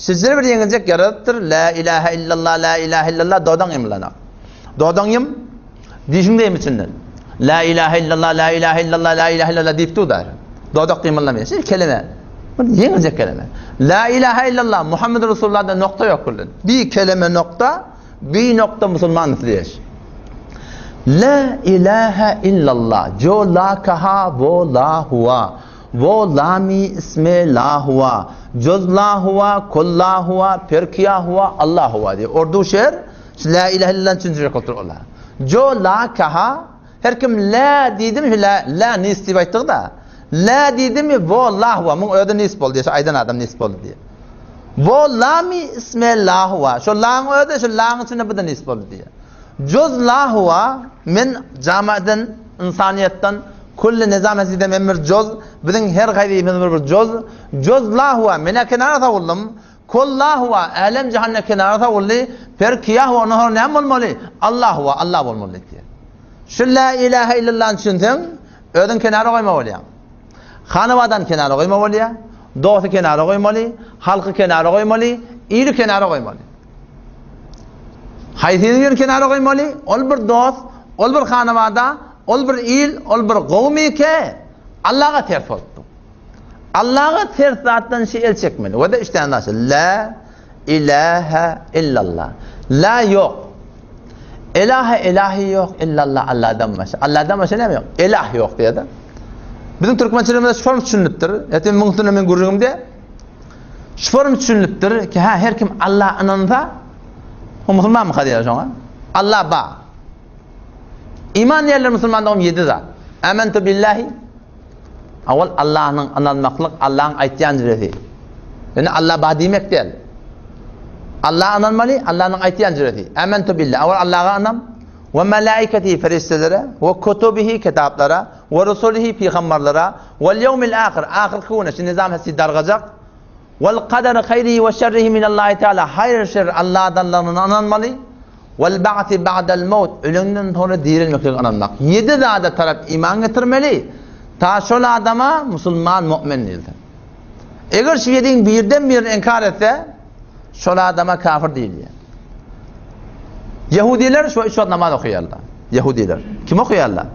Şijire bir ýeňiljek ýaradypdyr. La ilaha illallah, la ilaha illallah dodaň ýymlanak. Dodaň ýym Dişiň deým içinden. La ilaha illallah, la ilaha illallah, la ilaha illallah diýip dur da. Dodak gymyldamaýar. Şeýle keleme. Bir ýeňiljek keleme. La ilaha illallah Muhammed Resulullahda nokta ýok bilen. Bir keleme nokta, bir nokta musulman isleýär. La ilaha illallah. Jo la kaha wo la huwa. Wo lami isme la huwa. Joz la huwa, kul la huwa, perkiya huwa, Allah huwa diýip. Urdu şer Şu la ilahe illallah üçünji rekatdyr ola. Jo la kaha her kim la diýdimi şu la la nis diýip aýtdyk da. La diýdimi wo la huwa muň özi nis boldy şu aýdan adam nis boldy diýip. Wo lami isme la huwa şu laň özi şu laň içinde bu da nis boldy diýip. Juz la huwa men jamadan insaniýetden kulli nizam heside men bir juz biziň her haýsymyz bir bir juz juz la huwa men kenara sawuldym Kolla huwa, älem jahanda kenara sowuldy, per kiýa huwa, ondan soňra näme bolmaly? Allah huwa, Allah bolmaly diýýär. Şu la ilahe illallany düşünseň, özüň kenara goýma bolýaň. Hanawadan kenara goýma bolýar, dosty kenara goýmaly, halky kenara goýmaly, ili kenara goýmaly. Haýsyny ýeri kenara goýmaly? Ol bir dost, ol bir hanawada, ol bir il, ol bir gowmy-ke, Allaha ters bolupdyr. Allaha ters zatdan şi el çekmeli. We de üç tane zat. La ilahe illallah. La ýok. Ilahe ilahi ýok illallah Allahdan başga. Allahdan başga näme ýok? Ilah ýok diýýär. Biziň türkmençiligimizde şu form düşünilipdir. Ýa-da muň üstünde men gürrüňimde şu form düşünilipdir ki ha her kim Allah ynansa o musulmanmy diýýär şoňa. Allah ba. Iman diýerler musulmanda 7 zat. Amantu billahi Owal Allahnyň ynanmaklyk Allahyň aýtýan jüresi. Ýöne Allah bar diýmek däl. Allaha ynanmaly, Allahnyň aýtýan jüresi. Amantu billah. Owal Allaha ynam. We malaikatihi perişdelere, we kutubihi kitaplara, we rusulihi pygamberlere, we ýewmil ahir ahyrky güne şu nizam hessi dargajak. Wal kadar haýrihi we şerrihi minallahi taala haýyr şer Allahdanlygyna ynanmaly. Wal ba'si ba'dal maut, ölenden soňra direlmeklige ynanmak. Ýedi zada tarap iman getirmeli, ta şol adama musulman, mu'min diýilsin. Eger şu ýediň birden birini inkar etse, şol adama kafir diýilýär. Ýehudiler şu üç wagt namaz okaýarlar. Ýehudiler. Kim okaýarlar?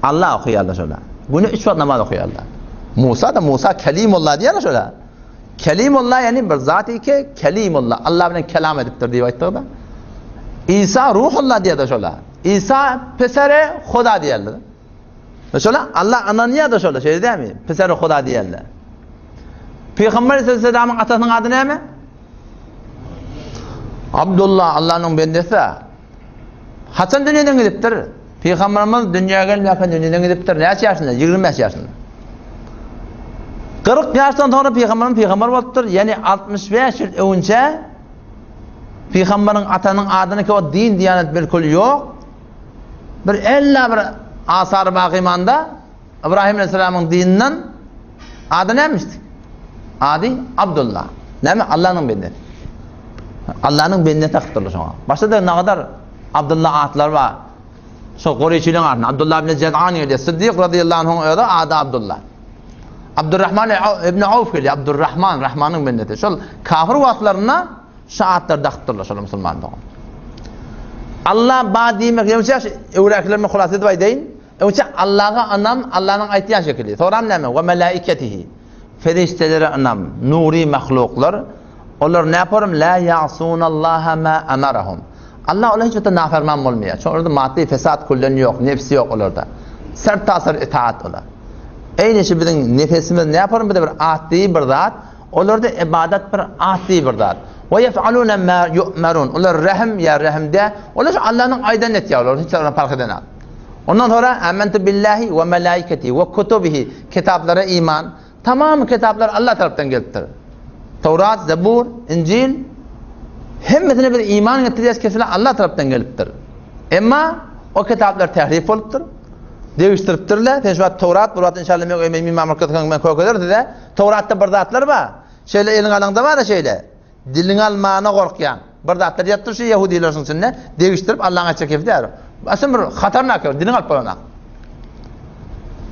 Allah okaýarlar şolar. Güne üç wagt namaz okaýarlar. Musa da Musa Kelimullah diýýärler şolar. Kelimullah ýagny bir zat ki Kelimullah Allah bilen kelam edipdir diýip aýtdyk-da. Isa Ruhullah diýýärler şolar. Isa pesere Huda diýýärler. Şolar Allah ynanýar-da şolar, şeýle dälmi? Pesere Huda diýýärler. Pygamber aleyhisselamyň atasynyň ady näme? Abdullah Allah'yň bendesi. Haçan dünýeden gidipdir? Pygamberimiz dünýä gelmänkä dünýeden gidipdir. Näçe ýaşynda? 25 ýaşynda. 40 ýaşdan soňra pygamberimiz pygamber bolupdyr. Ýani 65 ýyl öňçe pygamberiň atanyň adyny ki o din diýanet bilkul ýok. Bir ella bir asar bagymanda Ybrahym aleyhisselamyň dininden ady nämişdi? Ady Abdullah. Näme? Allanyň bendesi. Allanyň bendesi takypdyrlar şoňa. Başda-da nagadar Abdullah atlar bar. Şo Gureýşiliň adyna Abdullah ibn Jez'an gelýär. Siddik radiyallahu anhuň özi ady Abdullah. Abdurrahman ibn Awf gelýär. Abdurrahman, Rahmanyň bendesi. Şol kafir wagtlarynda şu atlary dakypdyrlar şol musulman dogan. Allah ba diýmek, ýöne öwräkilerimi hulas edip aýdaýyn. Öňçe Allaha ynam, Allanyň aýtýan şekili. Soram näme? We melaiketihi. Perişdelere ynam, nury mahluklar. Olar näporym la ya'sunallaha ma amarahum. Allah olara hiç wagtda naferman bolmaýar. Çünki olarda maddy fesat külden ýok, nefsi ýok olarda. Sertasar itaat olar. Eýni şu biziň nefesimiz näporym bize bir atdy bir zat, olarda ibadat bir atdy bir zat. We yef'aluna ma yu'marun. Olar rehim ýa rehimde, olar şu Allanyň aýdanyny etýär, olar hiç zat parh edenok. Ondan sonra amentu billahi we melaiketi we kutubihi kitaplara iman. Tamam kitaplar Allah tarapdan gelipdir. Tawrat, Zebur, Injil hemmesine bir iman getirýäs kesinlikle Allah tarapdan gelipdir. Emma o kitaplar tahrif bolupdyr. Degişdiripdirler. Sen şu wagt Tawrat, bu wagt inşallah men öýüme iman görkezseň men kökeler size. Tawratda bir zatlar bar. Şeýle eliň alaňda bar şeýle. Diliňi almana gorkýaň. Bir zatlar ýatyr şu ýehudiler şuň içinde, degişdirip Allaň aýtjak kefi däl. Asly bir hatarnak ýok, diliňi alyp bolanok.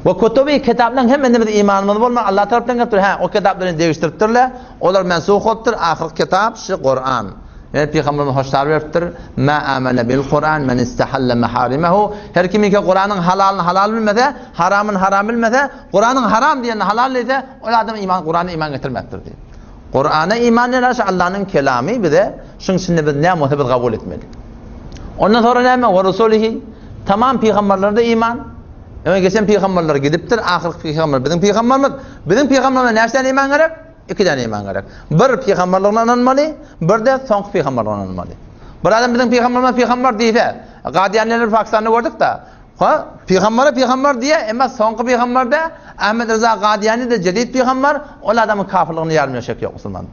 We kutubi kitaplaryň hemmesine biz imanymyz bolmaly, Allah tarapdan gelipdir. Hä, o kitaplary degişdiripdirler. Olar mensuh bolupdyr. Ahyrky kitap şu Kuran. Ýöne Pygamberimiz hoşlar beripdir. Ma amana bil Kuran men istahalla maharimehu. Her kim ki Kuranyň halalyny halal bilmese, haramyny haram bilmese, Kuranyň haram diýenini halal diýse, ol adam iman Kurana iman getirmezdir diýip. Kurana iman eden şu Allanyň kelamy bize şuň içinde biz näme bolsa biz kabul etmeli. Ondan sonra näme? Ve rusulihi tamam pygamberlere iman. Öňe geçen pygamberler gidipdir, ahyrky pygamber biziň pygamberimiz. Biziň pygamberimize näçe tane iman gerek? Iki tane iman gerek. Bir pygamberligine ynanmaly, bir de soňky pygamberligine ynanmaly. Bir adam biziň pygamberimiz pygamber diýse, Gadiýanlylar Pakistanda gördük-de, Ha, pygambere pygamber diýe, emma soňky pygamberde Ahmed Rıza Gadiýani de jedid pygamber, ol adamyň kafirligini ýarym şek ýok musulman.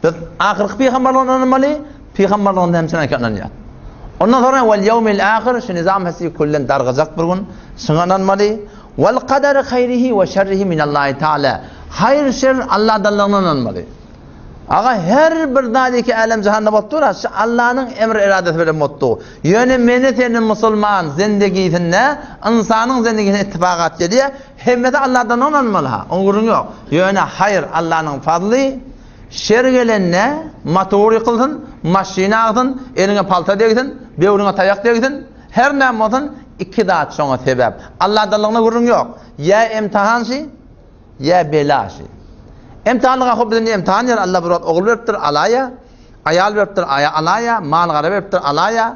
Biz ahyrky pygamberligine ynanmaly, pygamberligine hem çyna ynanýar. Ondan sonra wal ýewmil ahir şu nizam hesi küllen dargajak bir gün şuňa ynanmaly. Wal kadar haýrihi we şerrihi minallahi taala. Haýr şer Allahdanlygyna ynanmaly. Aga her bir zat iki älem jahanda bolup dur, şu Allanyň emr eradasy bilen bolup dur. Ýöne meni seni musulman zendegisinde, ynsanyň zendegisinde ittifakat gelýär. Hemmesi Allahdan ynanmaly ha. Oň gürrüňi ýok. Ýöne haýyr Allanyň fazly, şer gelende motor ýykylsyn, maşyn agsyn, eliňe palta degsin, böwrüňe taýak degsin, her näme bolsun, iki zat şoňa sebäp. Allahdanlygyna gürrüň ýok. Ýa imtihan şi, Ýa bela şi. Emtihanlyga hop bize emtihan ýer Allah bir wagt ogul beripdir alaýa, aýal beripdir aýa alaýa, mal gara beripdir alaýa.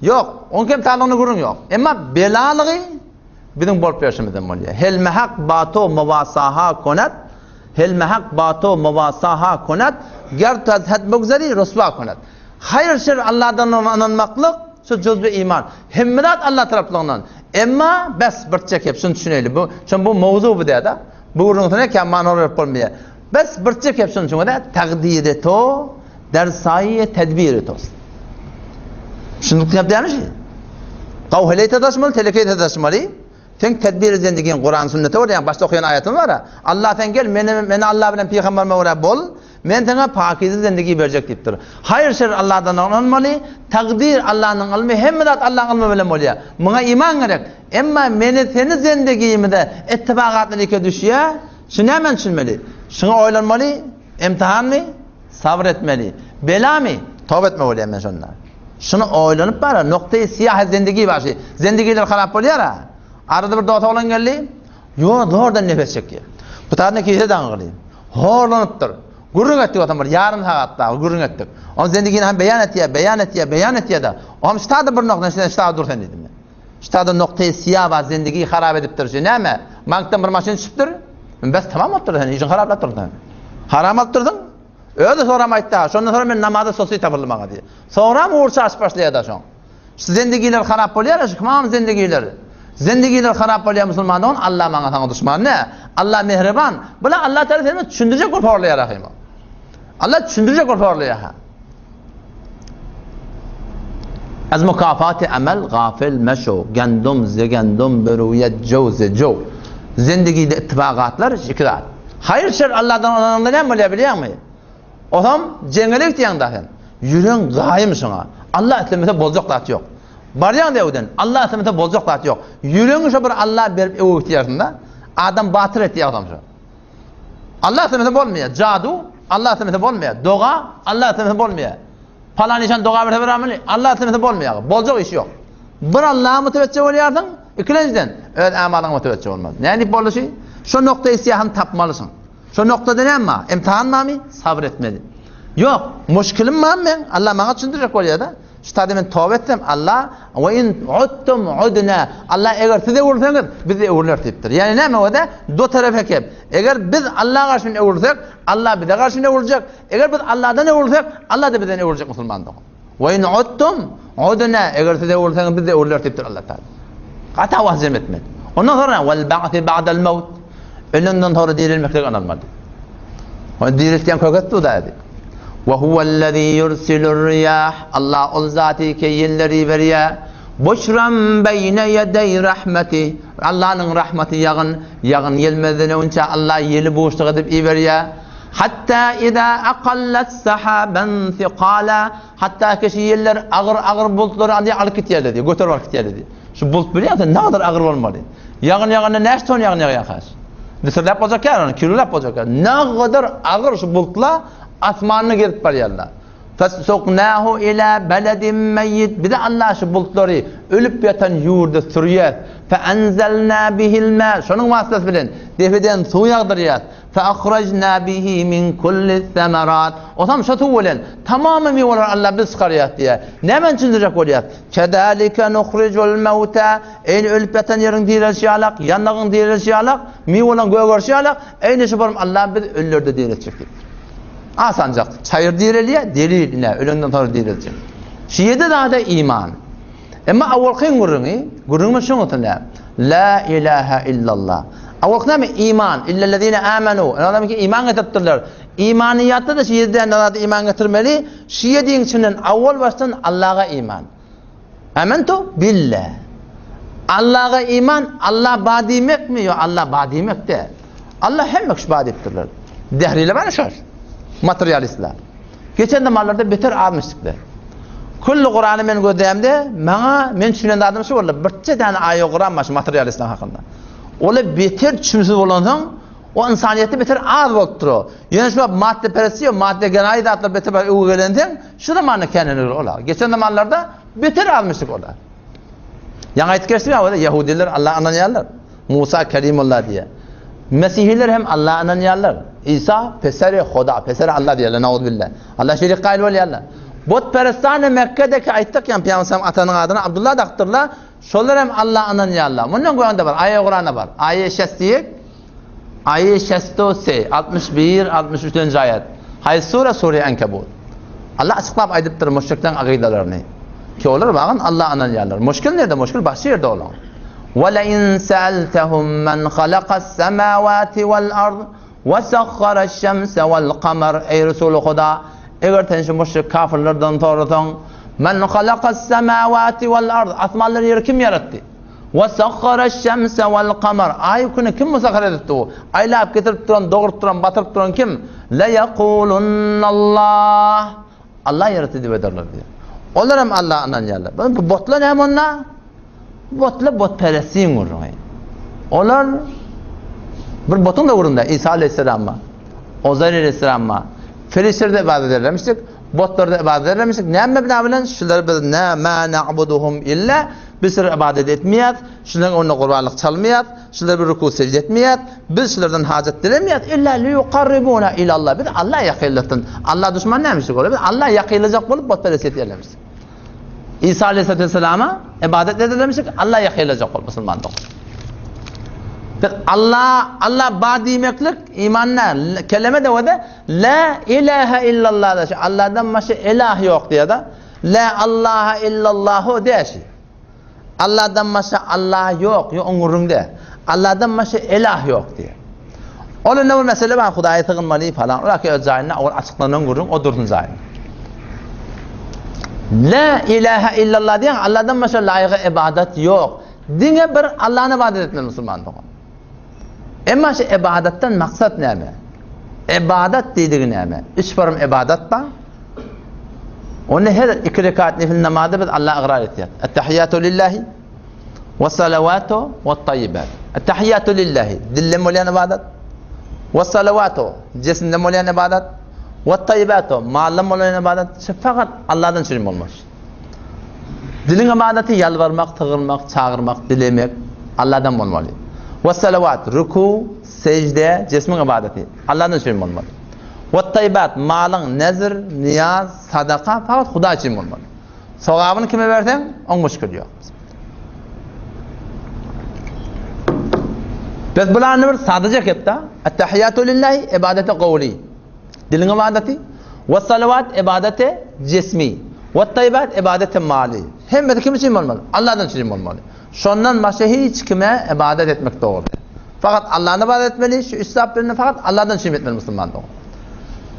Ýok, oň emtihanlygyna gürrüň ýok. Emma belalygy biziň bolup berşimizden bolýar. Helme hak bato muwasaha konat, helme hak bato muwasaha konat, ger tazhat bugzari ruswa konat. Haýyr şer Allahdan ynanmaklyk şu juzbi iman. Hemme zat Allah taraplygyndan. Emma bes bir çekip şuny düşüneli. Bu şun bu mowzu bu däde. Bu gürrüňsine kän many berip bolmaýar. Bes bir çekip şuny düşüne takdiri to der saýy tedbiri to. Şuny näme diýmiş? Gawheleý sataşmaly, telekeý sataşmaly. Sen tedbir eden diýen Kuran sünnete görä, ýa başda okaýan aýatymyz bar. Allah sen gel, meni meni Allah bilen pygamberime görä bol. Men saňa pakize zendigi berjek diýipdir. Haýyr-şer Allahdan ynanmaly, takdyr Allahnyň ylmy, hemme zat Allahyň ylmy bilen bolýar. Muňa iman gerek. Emma meni seni zendigimize ittifagatlar ýeke düşýär. Şu nämäni düşünmeli? Şuňa oýlanmaly, imtihanmy? Sabyr etmeli. Belamy? Toba etmeli bolýar men şonda. Şuny oýlanyp bara, noktaýy syýahy zendigi bar şi. Zendigiler harap bolýar-a. Arada bir dos oglan geldi. Ýo, zordan nefes çekýär. Bu taýdan kise daňgyly. Horlanypdyr. Gürrüň etdik otam bir ýarym sagat dagy gürrüň etdik. Oň zendigini hem beýan etýär, beýan etýär, beýan etýär-de. Oňam ştada bir nokta, sen ştada dur sen diýdim men. Ştada noktaýy syýa bar, zendigi harap edipdir. Şu näme? Bankdan bir maşyn düşüpdir. Bes tamam bolupdyr sen, işiň haraplapdyrsyň sen. Haram alypdyrsyň. Özi soram aýtdy, şondan soňra men namaza sosy tapyldy maňa diýdi. Soňram ugur çaşyp başlaýar-da şoň. Şu zendigiler harap bolýar, şu tamam zendigiler. Zendigiler harap bolýar musulman dogan, Allah maňa saňa duşman dä. Allah mehriban. Bula Allah Teala seni düşündirjek bolup horlaýar ahym. Allah düşündirjek bolup horlaýar. Az mukafaty amel gafil meşo, gendum ze gendum beruýet jow ze jow. Zendigide ittifagatlar iki zat. Haýyr şer Allahdan olananda näme bolýar bilýäňmi? Osam jeňňele gitýäň da sen. Ýüregiň gaýym şoňa. Allah islemese boljak zat ýok. Barýaň da öwden. Allah islemese boljak zat ýok. Ýüregiňi şo bir Allah berip öwe gitýärsiň da. Adam batyr etýär osam şo. Allah islemese bolmaýar. Jadu Allah islemese bolmaýar. Doga Allah islemese bolmaýar. Palan işan doga berse beramyny Allah islemese bolmaýar. Boljak iş ýok. Bir Allaha mütewejje bolýarsyň, ikilenjiden öz amalyňa mütewejje bolmaz. Nädip boldy şi? Şo nokta isýahyny tapmalysyň. Şo noktada näme bar? Imtihan barmy? Sabyr etmeli. Ýok, muşkilim barmy meň? Allah maňa düşündirjek bolýar-da. Şu taýda men toba etsem, Allah we in uttum udna. Allah eger siz öwrülseňiz, biz de öwrüleris diýipdir. Ýagny näme o-da? Do tarap hekep. Eger biz Allaha garşy öwrülsek, Allah bize garşy öwrüljek. Eger biz Allahdan öwrülsek, Allah da bizden öwrüljek musulman dogan. We in uttum udna. Eger siz öwrülseňiz, biz de öwrüleris diýipdir Allah Taala. Gaty wagt jem etmeli. Ondan sonra wal ba'si ba'dal maut. Ölenden sonra dirilmeklige ynanmaly. Ony diriltýän kök etdi Hudaý. Ve huvellezî yursilur riyah. Allah ol zaty ki ýelleri berýär. Buşran beýne ýedeý rahmeti. Allahnyň rahmaty ýagyn, ýagyn gelmezden öňçä Allah ýeli buşluk edip iberýär. Hatta iza aqallat sahaban thiqala. Hatda ki şu ýeller agyr-agyr bulutlary alýar, alyp gitýärler diýýär, göterip alyp gitýärler diýýär. Şu bulut bilýäňmi sen nägadar agyr bolmaly? Ýagyn ýaganda näçe ton ýagyn ýagýar has? Litrläp boljak ýaly ony, kilolap boljak ýaly. Nägadar agyr şu bulutlar asmanda gezip barýarlar. Fesuknahu ila beledin meýit. Bize Allah şu bulutlary ölüp ýatan ýurda sürýär. Feanzalna bihil ma. Şonuň wasytasy bilen depeden suw ýagdyrýar. Feahrajna bihi min kulli semerat. Osam şo suw bilen tamamy miweleri Allah biz çykarýas diýýär. Näme düşündirjek bolýas? Kezalike nuhrijul mewta. Eýni ölüp ýatan ýeriň direlişi ýalak, ýandagyň direlişi ýalak, miweleriň gögerişi ýalak, eýni şu borum Allah biz ölüleri-de direltjek diýipdir. Asanjak çaýyr direlýär, delil ine ölenden soňra direljek. Şu ýedi zada iman. Emma awalky gürrüňi, gürrüňimiz şuň üstünde. La ilaha illallah. Awalky näme? Iman. Illellezine amanu. Adamlar ki iman getiripdirler. Imanyýatda da şu ýedi däne zada iman getirmeli. Şu ýediň içinden awal başdan Allaha iman. Amantu billah. Allaha iman, Allah ba diýmekmi? Ýok, Allah ba diýmek däl. Allah hemme kişi ba diýipdirler. Dehriler bar şol. Materialistler. Geçen zamanlarda beter azmyşdyklar. Külli Kurany men gözlämde, maňa men düşünen zadym şu boldy. Birçe däne aýa Kuran bar şu materialistler hakynda. Ola beter düşünsiz bolansoň, o ynsanyýetde beter az bolupdyr o. Ýöne şu madde peresti, madde genaýy zatlar beter bir öwü gelensoň, şu zamanda känenler ola. Geçen zamanlarda beter azmyşdyk ola. Ýaňy aýdyp geçdim ýa, ýahudiler Allaha ynanýarlar. Musa Kelimullah diýýär. Mesihiler hem Allaha ynanýarlar. Isa peseri Huda, peseri Allah diýýärler, nauzbillah. Allah şerik gaýyl bolýarlar. Butperestane Mekkedeki aýtdyk ýa Pygamberimiz atanyň adyny Abdullah dakdyrlar. Şolar hem Allaha ynanýarlar. Mundan göýände bar, aýa Kuranda bar. Aýa şestiýek, aýa şesto se, 61, 63-nji aýat. Haýsy sure? Sure Ankabut. Allah açyklap aýdypdyr müşrikleriň akydalaryny. Ki olar wagan Allaha ynanýarlar. Muşkil nirde? Muşkil başga ýerde olaň. Ve le in sa'altahum men halakas semawati vel ard ve sahharaş şemse vel kamar Eý Resuly Huda, eger sen şu müşrik kafirlerden sorasaň, men halakas semawati vel ard asmanlary ýeri kim ýaratdy? Ve sahharaş-şemse vel-kamar. Aýy güni kim musahhar edip dur? Aýlap getirip duran, dogrup duran, batyryp duran kim? Le yekulunallah. Allah ýaratdy diýip aýdarlar diýýär. Olar hem Allaha ynanýarlar. Bu botlar näme onda? Botlar botperestligiň gürrüňi. Olar bir botuň döwründe Isa aleyhisselam'a, Ozair aleyhisselam'a, perişdelere ibadet edermişdik, botlara ibadet edermişdik. Näme mebna bilen? Şular biz ne ma na'buduhum illa biz şulara ibadet etmeýäs, şularyň öňünde gurbanlyk çalmaýas, şulara bir ruku secde etmeýäs, biz şulardan hajat dilemeýäs illa liýukarribuna ilallah. Biz Alla ýakynlasyn. Alla duşman nämişdik olar? Biz Alla ýakynlajak bolup botperestlik etýärlermiş. Isa aleyhissalama ibadet edilemişik, Allah ýakynlajak bolup musulman dogan. Biz Allah, Allah ba diýmeklik imanda keleme de wada la ilaha illallah da şu Allahdan başga ilah ýok diýýär-de. La Allaha illallahu diýşi. Allahdan başga Allah ýok, ýok oň gürrüňde. Allahdan başga ilah ýok diýýär. Ol indi bir mesele bar, Hudaýa sygynmaly falan. Ol öz jaýynda, ol açyklanan gürrüň, o dursun jaýynda. La ilaha illallah diýen Allahdan başga laýyga ibadat ýok. Diňe bir Allahny ibadat etmeli musulman dogan. Emma şu ibadatdan maksat näme? Ibadat diýdigi näme? Üç form ibadat bar. Onda her iki rekat nefil namazda biz Allaha ygrar etýäris. Ettehiyyatu lillahi we salawatu we tayyibat. Ettehiyyatu lillahi dilden bolýan ibadat. We salawatu jisimden bolýan ibadat. We tayyibatu maldan bolýan ibadat. Şu fakat Allahdan çürim bolmaz. Diliň ibadaty ýalbarmak, sygynmak, çagyrmak, dilemek Allahdan bolmaly. We salawat ruku, sejde, jismiň ibadaty Allahdan çürim bolmaly. We tayyibат malyň nezr, niýaz, sadaka fakat Hudaý üçin bolmaly. Sogabyny kime berseň, oň müşkili ýok. Biz bularny bir sadaja kepda. Ettehiyyatu lillahi ibadeti gowli. Diliň ibadaty. We salawat ibadeti jismi. We tayyibat ibadeti mali. Hemmesi kim üçin bolmaly? Allahdan üçin bolmaly. Şondan başga hiç kime ibadet etmek dogry däl. Fakat Allahny ibadet etmeli, şu üç zat bilen fakat Allahdan üçin etmeli musulman dogan.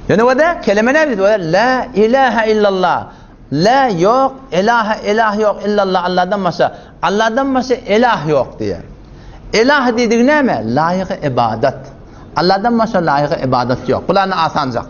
Ýöne wada kelime näme diýdi? La ilaha illallah. La ýok, ilaha ilah ýok illallah Allahdan başga. Allahdan başga ilah ýok diýýär. Ilah diýdigi näme? Laýyk ibadat. Allahdan başga laýyk ibadat ýok. Bularny asanjak.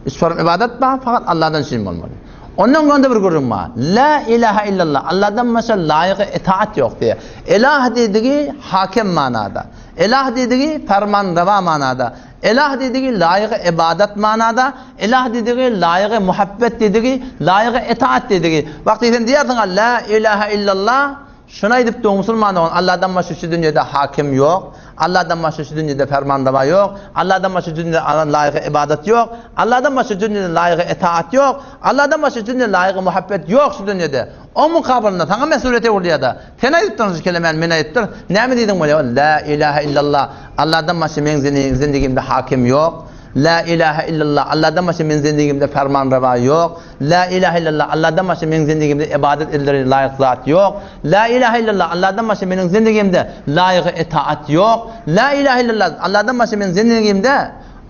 Üç form ibadat bar, fakat Allahdan üçin bolmaly. Ondan gonda bir gürrüň bar. La ilaha illallah. Allahdan başga laýyk itaat ýok diýýär. Ilah diýdigi hakim manada. Ilah diýdigi fermanrewa manada. Ilah diýdigi laýygy ybadat manada, Ilah diýdigi laýygy muhabbet diýdigi, laýygy itaat diýdigi. Wagty sen diýersiň-a La ilaha illallah, şuny aýdyp dur musulman dogan, Allahdan başga şu dünýede hakim ýok, Allahdan başga şu dünýede fermanrewa ýok, Allahdan başga şu dünýede laýygy ybadat ýok, Allahdan başga şu dünýede laýygy itaat ýok, Allahdan başga şu dünýede laýygy muhabbet ýok şu dünýede. Oň mukabylynda saňa mesulyýet öwrülýär-de. Sen aýdypdyň şu kelemäni, men aýdypdyr. Näme diýdiň bolýar? La ilaha illallah. Allahdan başga meň zindigimde hakim ýok. La ilaha illallah. Allahdan başga meň zindigimde fermanrewa ýok. La ilaha illallah. Allahdan başga meň zindigimde ibadet edileri laýyk zat ýok. La ilaha illallah. Allahdan başga meniň zindigimde laýygy itaat ýok. La ilaha illallah. Allahdan başga meniň zindigimde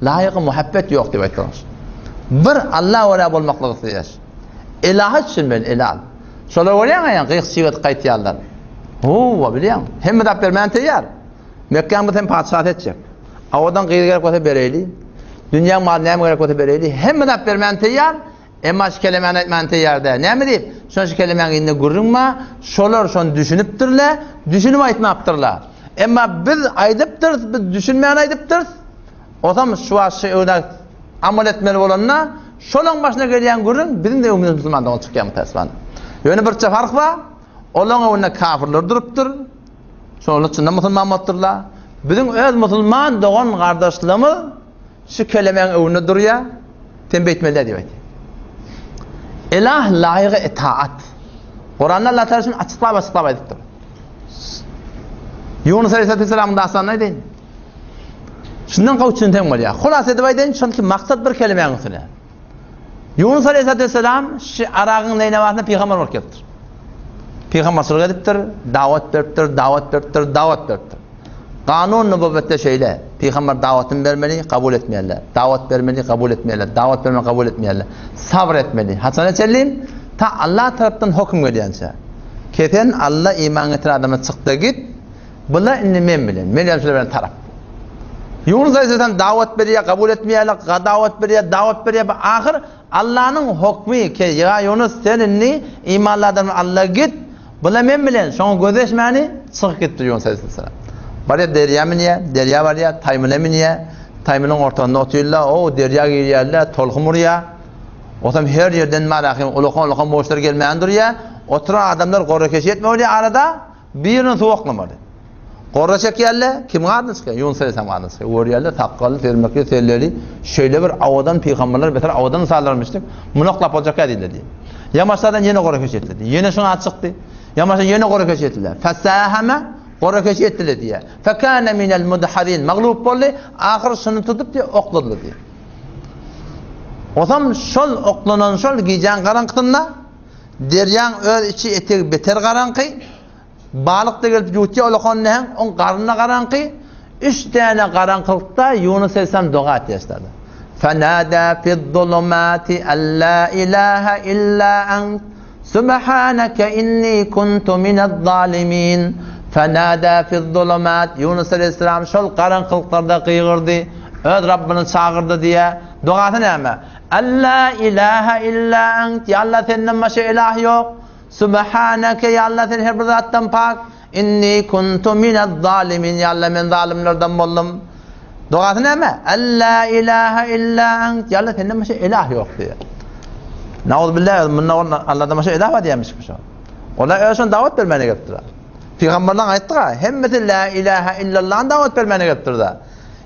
laýygy muhabbet ýok diýip aýtdylar. Bir Allah görä bolmaklygy isleýär. Ilaha düşünmeli, ilal. Şolar bolýan aýan gyýk çyg edip gaýtýarlar. Howwa, bilýäň. Hemme zat bermän teýýar. Mekgäň biz hem patyşasy etjek. Awadan gyz gerek bolsa bereýli. Dünýäň maly näme gerek bolsa bereýli. Hemme zat bermän teýýar. Emma şu kelemäni aýtman teýýar däl. Näme diýip? Şon şu kelemäň indi gürrüň bar. Şolar şony düşünipdirler, düşünip aýtmapdyrlar. Emma biz aýdypdyrys, biz düşünmän aýdypdyrys. Osam şu wagt şu öwna amal etmeli bolanda, şolaň başyna gelýän gürrüň biziň de öňümizde musulman dogan çykýar mutäsifan. Ýöne birçe fark bar. Olaň öňünde kafirler durupdyr. Şolar çyndan musulman bolupdyrlar. Biziň öz musulman dogan gardaşlarymyz şu kelemäň öňünde durýar. Sen beýtmeli däl diýip aýtýar. Elah laýygy itaat. Kuranda Allah Teala şuny açyklap açyklap aýdypdyr. Ýunus aleyhisselamyň dastanyny aýdaýyn. Şundan gowy düşünseň bolýar. Hulas edip aýdaýyn, çünki maksat bir kelimäň üstüne. Ýunus aleyhisselam şu Aragyň Neýnewasynda pygamber bolup gelipdir. Pygamberçilik edipdir, dawat beripdir, dawat beripdir, dawat beripdir. Kanun nübüwwetde şeýle, pygamber dawatyny bermeli, kabul etmeýärler. Dawat bermeli, kabul etmeýärler. Dawat bermeli, kabul etmeýärler. Sabr etmeli. Haçana çenli? Ta Allah tarapdan höküm gelýänçä. Kesen Alla iman getiren adamlar çykda git, bula indi men bilen, men hem şular bilen tarap. Ýunus aleyhisselam dawat berýär, kabul etmeýärler, dawat berýär, dawat berýär, ahyr Allanyň hokmy ke ýa Ýunus sen indi imanly adamlar Alla git, bula men bilen, şoňa gözeşmäni çykyp gitdi Ýunus aleyhisselam. Barýar derýa münýär, derýa barýar, taýmyna münýär, taýmynyň ortasynda otyrlar, o derýa girýärler, tolkun urýar. Otam her ýerden marahym ulakan-ulakan moçlar gelmän durýar. Oturan adamlar gorra keşi etme bolýar arada, birini suw oklamaly. Gorra çekýärler, kimiň adyny çykýar? Ýunus aleyhisselamyň adyny çykýar. Görýärler, sakgally, sermekli, selleli, şeýle bir awadan pygamberler beter awadan ynsanlarmyş diýip, muny oklap boljakýa diýdiler diýip. Ýamaşlardan ýene gorra keşi etdiler. Ýene şuň ady çykdy. Ýamaşa ýene gorra keşi etdiler. Fesahama gorra keşi etdiler diýýär. Fekane minel mudhadin maglup boldy. Ahyr şuny tutup diýip okladylar diýip. Osam şol oklanan şol gijäň garaňkysynda derýaň öz içi etegi beter garaňky, balyk-da gelip ýuwutýar olakan näheň, oň garny-da garaňky, üç däne garaňkylykda Ýunus aleyhisselam doga etýär. Fenada fiz-zulumati en la ilaha illa ent Subhaneke inni kuntu minez-zalimin. Fenada fiz-zulumat, Ýunus aleýhissalam şol garaňkylyklarda gygyrdy, öz Rabbyny çagyrdy diýýär. Dogasy näme? Alla ilaha illa ent, ýa Allah senden başga ilah ýok. Subhaneke, ýa Allah sen her bir zatdan pak. Inni kuntu minez-zalimin, ýa Allah men zalymlardan boldum. Dogasy näme? Alla ilaha illa ent, ýa Allah senden başga ilah ýok diýýär. Nauzbillah, munda ol Allahdan başga ilah bar diýýärmiş şu. Olar öz şony dawat bermäne gelipdir. Pygamberler aýtdyga, hemmesi la ilaha illallah dawat bermäne gelipdir da.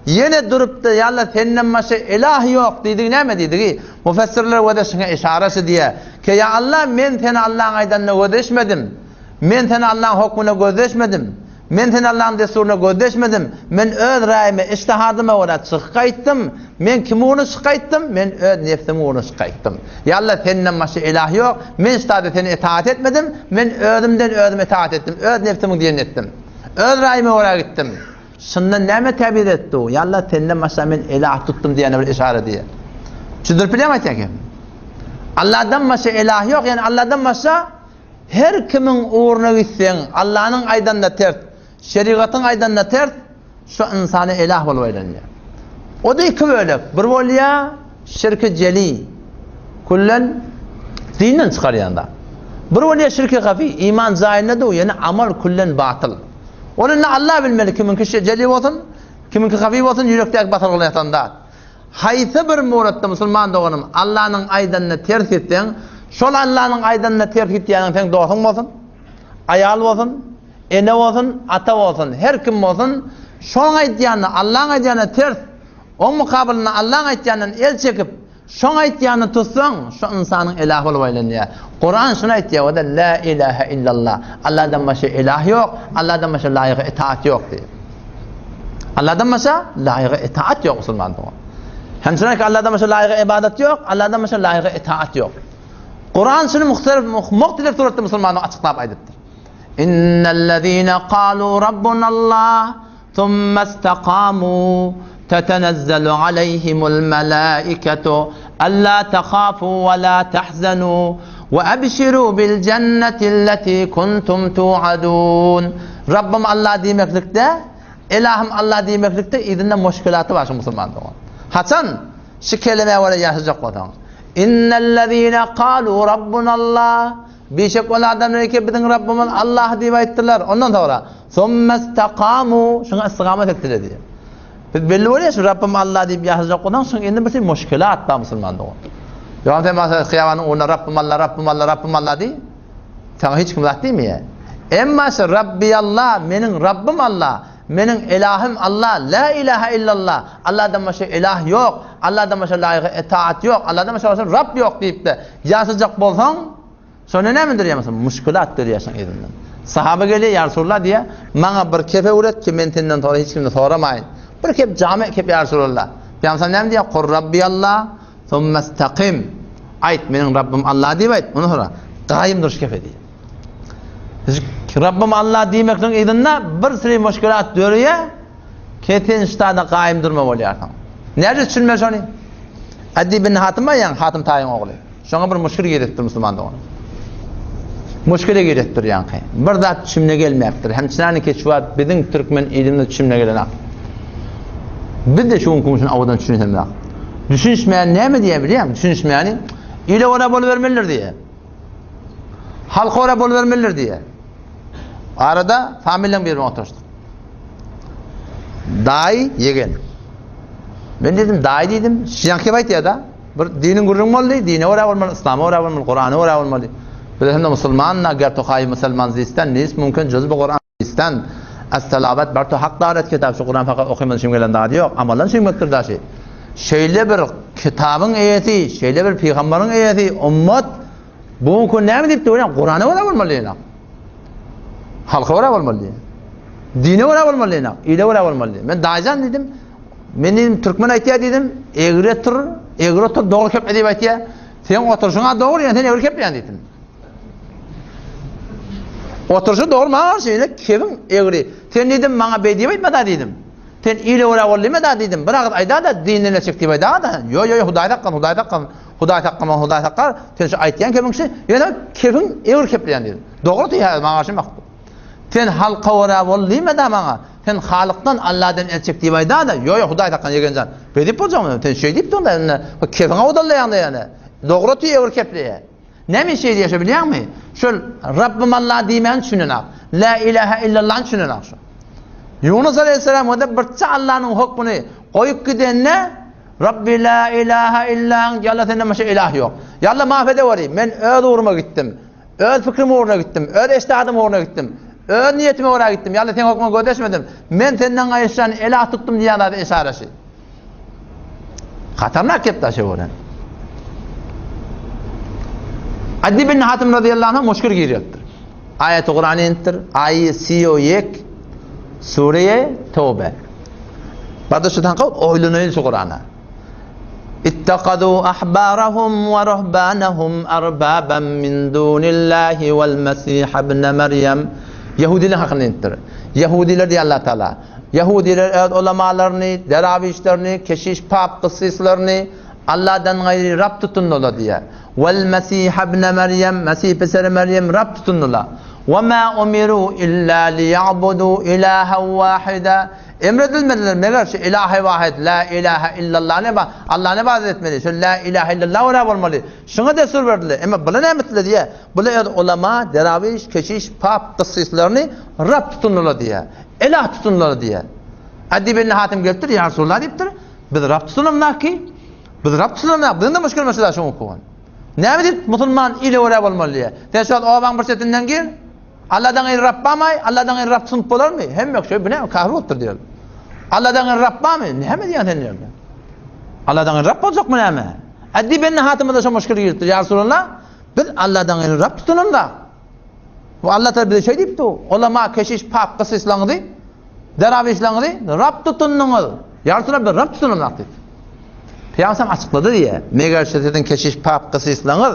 Ýene durupdy, ýa Allah senden başga ilah ýok diýdigi näme diýdigi? Mufessirler wede şuňa işaresi diýýär. Ke ýa Allah men seni Allahyň aýdanyna gözeşmedim. Men seni Allahyň hokmuna gözleşmedim. Men seni Allahyň dessuryna gözleşmedim. Men öz raýyma, ijtihadyma görä çykyp gaýtdym. Men kim ugruna çykyp gaýtdym? Men öz nebsim ugruna çykyp gaýtdym. Ýa Allah, senden başga ilah ýok. Men şu zada seni itaat etmedim. Men özümden özüm itaat etdim. Öz nebsimiň diýenini etdim. Öz raýyma görä gitdim. Şundan näme täbir etdi? Ýa Allah, senden başga men ilah tutdum diýene bir işara diýýär. Düşündirip bilýärmi aýtýan gepimi? Allahdan başga ilah ýok, ýagny Allahdan başga Her kimiň ugruna gitseň, Allanyň aýdanyna ters, şerigatyň aýdanyna ters, şo ynsana elah bolup aýlanýar. O-da iki bölek. Bir bolýar şirki jeli, küllen dinden çykarýan zat. Bir bolýar şirki hafi, iman jaýynda dur, ýöne amal küllen batyl. Ony indi Allah bilmeli kimiňki jeli bolsun, kimiňki hafi bolsun, ýürekdäki basyrgyly ýatan zat. Haýsy bir muratda musulman doganym Allanyň aýdanyna ters gitseň, şol Allanyň aýdanyna ters gitýäniň seň dostuň bolsun, aýal bolsun, ene bolsun, ata bolsun, her kim bolsun, şoň aýtýanyna, Allaň aýdýanyna ters, oň mukabylynda Allaň aýtýanyndan el çekip, şoň aýtýanyny tutsaň, şo ynsanyň ilah bolup aýlanýar. Kuran şuny aýtýar, o-da la ilahe illallah, Alladan başga ilah ýok, Alladan başga laýyga itaat ýok diýip. Allahdan başga laýyga itaat ýok musulman dogan. Hem şuna ki Allahdan başga laýyga ibadat ýok, Allahdan başga laýyga itaat ýok. Kur'an şunu muhtelif muhtelif suratda musulmana açyklap aýdypdyr. Innellezine qalu rabbunallah thumma istaqamu tetenezzalu aleyhimul melaiketu alla takhafu ve la tahzanu ve ebşiru bil cennetilleti kuntum tuadun. Rabbym Allah diýmeklikde, Elahym Allah diýmeklikde yzynda muşkilaty bar şu musulman dogan. Haçan şu kelemä görä ýaşajak bolsaň. Innellezine kalu rabbunallah Bişek ol adamlar ki biziň Rabbymyz Allah diýip aýtdylar. Ondan soňra summastakamu şuňa istigamat etdiler diýýär. Biz belli bolýar şu Rabbym Allah diýip ýaşajak bolsaň şuň indi bir şey muşkilat bar musulman dogan. Ýogsam sen masalan hyýabanyň ugrunda Rabbym Allah, Rabbym Allah, Rabbym Allah diý. Saňa hiç kim zat diýmeýär. Emma şu Rabbi Allah, meniň Rabbym Allah, meniň Elahym Allah, la ilaha illallah, Allahdan başga ilah ýok, Allahdan başga laýyga etaat ýok, Allahdan başga başga Rabb ýok diýip-de ýaşajak bolsaň, şonda näme dörýär mesela? Muşkilat dörýär şoň yzyndan. Sahaba gelýär, ýa Resulallah diýýär, maňa bir kep öwret ki, men senden sonra hiç kimden soramaýyn. Bir kep jamy kep ýa Resulallah. Pygamber näme diýýär? Kur Rabbi Allah, Summestakim. Aýt, meniň Rabbym Allah diýip aýt. Ondan soňra gaýym duruş kefe diýýär. Rabbym Allah diýmekligiň yzynda bir süri muşkilat döreýär. Keten ştada gaýym durma bolýarsyň. Näde düşünmeli şony? Adi bin Hatym bar ýaňy Hatym Taýyň ogly. Şoňa bir muşkil giripdir musulman dogan. Muşkile giripdir ýaňky. Bir zat çümne gelmäpdir. Hemçinaniki şu wagt biziň türkmen ilimiz çümne gelenak. Biz de şu günki gün awadan düşünsemzak. Düşünişmeýän näme diýýär bilýäňmi? Düşünişmeýäni ile görä bolubermelidir diýýär. Halka görä bolubermelidir diýýär. Arada familiýaň birine oturyşdyk. Daýy ýegen. Men dedim daýy diýdim. Şiýanky aýtýar-da. Bir diniň gürrüň boldy, dine görä bolmaly, yslama görä bolmaly, Kurana görä bolmaly. Biz hem-de musulman, ger tohaýy musulman zisten, nis mümkin juz bu Kuran zisten. Es-salavat bar to hak daret kitap, şu Kuran fakat okyman üçin gelen zady ýok, amaldan üçin gelipdir daşy. Şeýle bir kitabyň eýesi, şeýle bir pygambaryň eýesi, ummat bu gün näme diýip durýan? Kurana görä bolmaly diýen. Halka görä bolmaly diýen. Dine görä bolmaly diýen. Ile görä bolmaly diýen. Men daýjan diýdim. Men diýdim, türkmen aýtýar diýdim, egri otur, egri otur, dogry keple diýip aýtýar. Seň oturşyň-a dogry, ýöne sen egri kepleýäň diýdim. Oturşy dogry, maňa garşy ýöne kebiň egri. Sen diýdim, maňa beý diýip aýtma-da diýdim. Sen ile görä bol diýme-da diýdim. Bir agyz aýda-da, dinden el çek diýip aýda-da. Ýo, ýo, ýo, Hudaý saklasyn, Hudaý saklasyn. Hudaý saklaman, Hudaý saklar. Sen şu aýtýan kebiň şu, ýöne kebiň egri kepleýän diýdim. Dogry diýýär, maňa garşy mak. Sen halka görä bol diýme-dä maňa. Sen Halykdan, Alladan el çek diýip aýda-da, ýo, ýo, Hudaý saklan ýegen jan. Beý diýip boljakmy? Sen şeý diýip durda indi. Bu kefiňe odallaýaň-da ýöne. Dogry otyr egri kepleýär. Näme şeý diýýär şo bilýäňmi? Şol Rabbym Alla diýmäni düşünenak. La ilaha illallany düşünenak şo. Ýunus aleyhisselam o-da birçe Allanyň hukmuny goýup gidende Rabbi la ilaha illa ent, ýa Allah senden başga ilah ýok. Ýa Allah maaf edeweri, men öz ugruma gitdim. Öz pikrim ugruna gitdim, öz eşdadym ugruna gitdim, öz niýetime görä gitdim, ýa-da seň hökmüňe gözeşmedim. Men senden gaýyşan ela tutdum diýýän zady eşaraşy. Hatarnak gep daşy bolan. Adi bin Hatim radıyallahu anh muşkil girýärdir. Aýaty Kur'an inipdir. Aýy siyo yek Sure Tövbe. Barda şu tanka oýlanaýyn şu Kur'ana. Ittehazû ahbârahum we ruhbânahum erbâben min dûnillâhi vel mesîhe ibne Meryem. Ýehudiler hakynda inipdir. Ýehudiler diýýär Allah Taala. Ýehudiler öz ulamalaryny, derawişlerini, keşiş, pap, gyssyslaryny Allahdan gaýry Rab tutundylar diýýär. Vel mesîhe ibne Meryem, Mesih piseri Meryem Rab tutundylar. Ve mâ umirû illâ liýa'budû ilâhen wâhida. Emredilmediler, meger şu Ilahy Wahid, La ilahe illallany eba, Allany ybadat etmeli, şu La ilahe illallah görä bolmaly. Şuňa dessur berdiler. Emma bular näme etdiler diýýär? Bular öz ulama, derawiş, keşiş, pap, gyssyslaryny Rab tutundylar diýýär. Ilah tutundylar diýýär. Adi ibn Hatim gelipdir, Ýa Resulallah diýipdir, biz Rab tutunamzak ki, biz Rab tutunamzak, biziň-de muşkil meşhur şuň okuwan. Näme diýip musulman ile görä bolmaly diýýär. Sen şu wagt obaň bir çetinden gir, Alladan gaýry Rab barmy? Alladan gaýry Rab tutunyp bolarmy? Hemme kişi bu näme kafir bolupdyr diýer. Alladan gaýry Rab barmy? Näme diýýän sen diýer. Alladan gaýry Rab boljakmy näme? Addi benne hatymyza şo muşkil giripdir. Ýa Resulallah, biz Alladan gaýry Rab tutunanda. Bu Allah Taala bize şeý diýipdi. Ulama, keşiş, pap, gysyslaňyzy, derawislaňyzy Rab tutundyňyz. Ýa Resulallah, biz Rab tutunandak diýdi. Pygamber açyklady diýýär. Meger siziň keşiş, pap, gysyslaňyz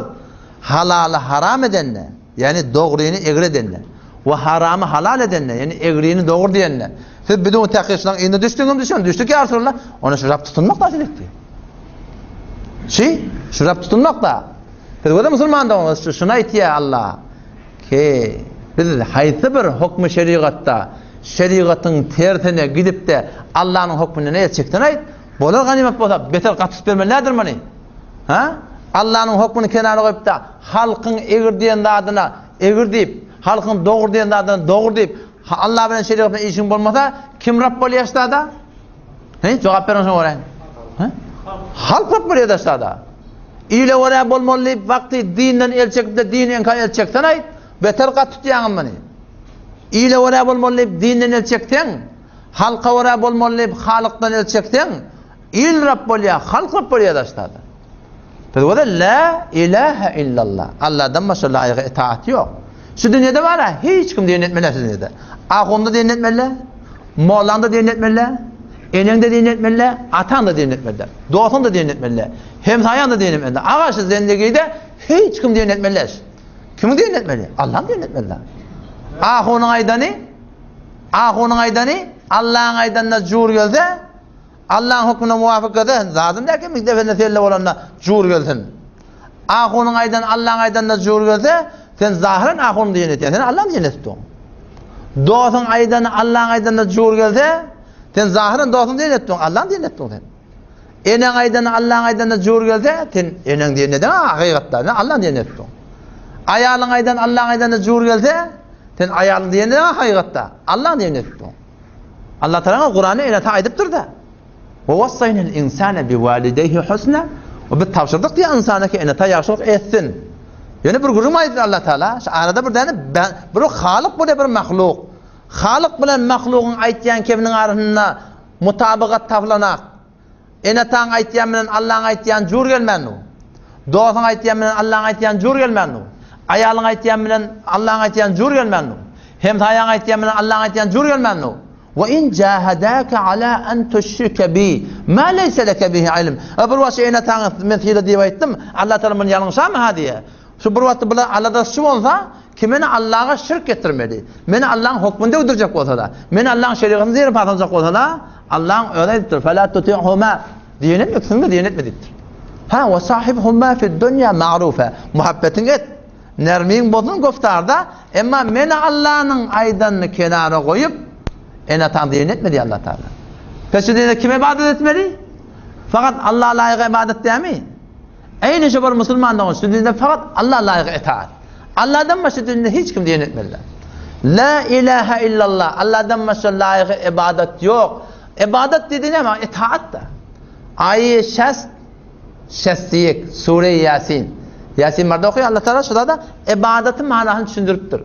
halaly haram edende, Ýagny dogryny egri edende we haramy halal edende, ýagny egrini dogry diýende, siz biziň täkyşlaryň yzyna düşdüňizmi, düşmediňizmi? Düşdük ýa Resulallah. Onda şu Rab tutunmak da şeýdikdi. Şi, şu Rab tutunmak da. Siz göze musulmandygyňyz, şu şuny aýtýar Allah. Ki biz haýsy bir hukmy şerigatda şerigatyň tersine gidip-de Allanyň hukmünden el çeksen aýt, bolar ganymat bolsa beter gatyşyp bermeli nädir muny? Ha? Allanyň hukmuny kenara goýup-da, halkyň egri diýen zadyna egri diýip, halkyň dogry diýen zadyna dogry diýip, Alla bilen şerigat bilen işiň bolmasa, kim Rab bolýar ştada? He, jogap beriň şoňa görä. He? Halk Rab bolýar ştada. Ile görä bolmaly diýip, wagty dinden el çekip-de dini inkar el çeksen aýt, beter gat tutýaňyz muny. Ile görä bolmaly diýip, dinden el çekseň, halka görä bolmaly diýip, Halykdan el çekseň, Il Rab bolýar, halk Rab bolýar daşlarda. Biz bolsa la ilaha illallah. Allahdan başga laýyk itaat ýok. Şu dünýede bar ha, hiç kim diýen etmeli şu dünýede. Ahunda diýen etmeli, mollaň da diýen etmeli, eneň de diýen etmeli, ataň da diýen etmeli, dostuň da diýen etmeli, hemsaýaň da diýen etmeli. Aga şu zendigide hiç kim diýen etmeli. Kim diýen etmeli? Allah'ın diýen etmeli. Ahunyň aýdany, ahunyň aýdany Allah'ın aýdanyna jur gelse, Allaň hökmüne muwafyk gelse, zadym däl ki, depesine selle bolanda jur gelsin. Ahunyň aýdany Allaň aýdanyna jur gelse, Sen zahyran ahunyň diýenini etýäň, sen Allaň diýenini edip durň. Dostuň aýdany Allaň aýdanyna jur gelse, sen zahyran dostuň diýenini edip durň, Allaň diýenini edip durň sen. Eneň aýdany Allaň aýdanyna jur gelse, sen eneň diýenini eden hakykatda, sen Allaň diýenini edip durň. Aýalyň aýdany Allaň aýdanyna jur gelse, sen aýalyň diýenini eden hakykatda, Allaň diýenini edip durň. Allah Taala Kuranda ene-ata aýdypdyr-da. Ve wassaynal insane bi walideyhi husna. We biz tabşyrdyk diýýär ynsana ki ene-ata ýagşylyk etsin. Ýöne bir gürrüň aýtdy Allah Taala, şu arada bir däne bir halyk bolýar bir mahluk. Halyk bilen mahlugyň aýtýan kebiniň arasynda mutabagat tapylanak. Ene-ataň aýtýan bilen Allaň aýtýan jur gelmän dur. Dostuň aýtýan bilen Allaň aýtýan jur gelmän dur. Aýalyň aýtýan bilen Allaň aýtýan jur gelmän dur. Hemsaýaň aýtýan bilen Allaň aýtýan jur gelmän dur. Ve in jahadaka ala an tuşrike bi ma leysa leke bihi ilm. E bir wagt ene-ataňa men syla diýip aýtdym, Allah Taala muny ýalňyşarmy-ha diýe. Şu bir wagtda bular aladaşçy bolsa, ki meni Allaha şirk getirmeli. Meni Allahyň hukmyny döwdürjek bolsa-da, meni Allahyň şerigatyny zerpa saljak bolsa-da, Allahyň özi aýdypdyr, Fela tuti'huma diýen etme, ikisini-de diýen etme diýipdir. Ha, we sahibhuma fid-dunýa ma'rufa. Muhabbetiňi et. Nermiň bolsun göftarda, emma meni Allanyň aýdanyny kenara goýup, ene-ataň diýenini etme diýýär Allah Taala. Pes şu dinde kime ybadat etmeli? Fakat Allaha laýyk ybadat dämi? Eýni şu bir musulman dogan şu dinde fakat Allaha laýyk itaat. Allahdan başga dinde hiç kim diýen etmeli. La ilaha illallah. Allahdan başga laýyk ybadat ýok. Ybadat diýdi näme? Itaat da. Aýy şest Şestiyek, Sure Ýasin. Ýasin barada okaýar Allah Taala şurada da ibadatyň manysyny düşündiripdir.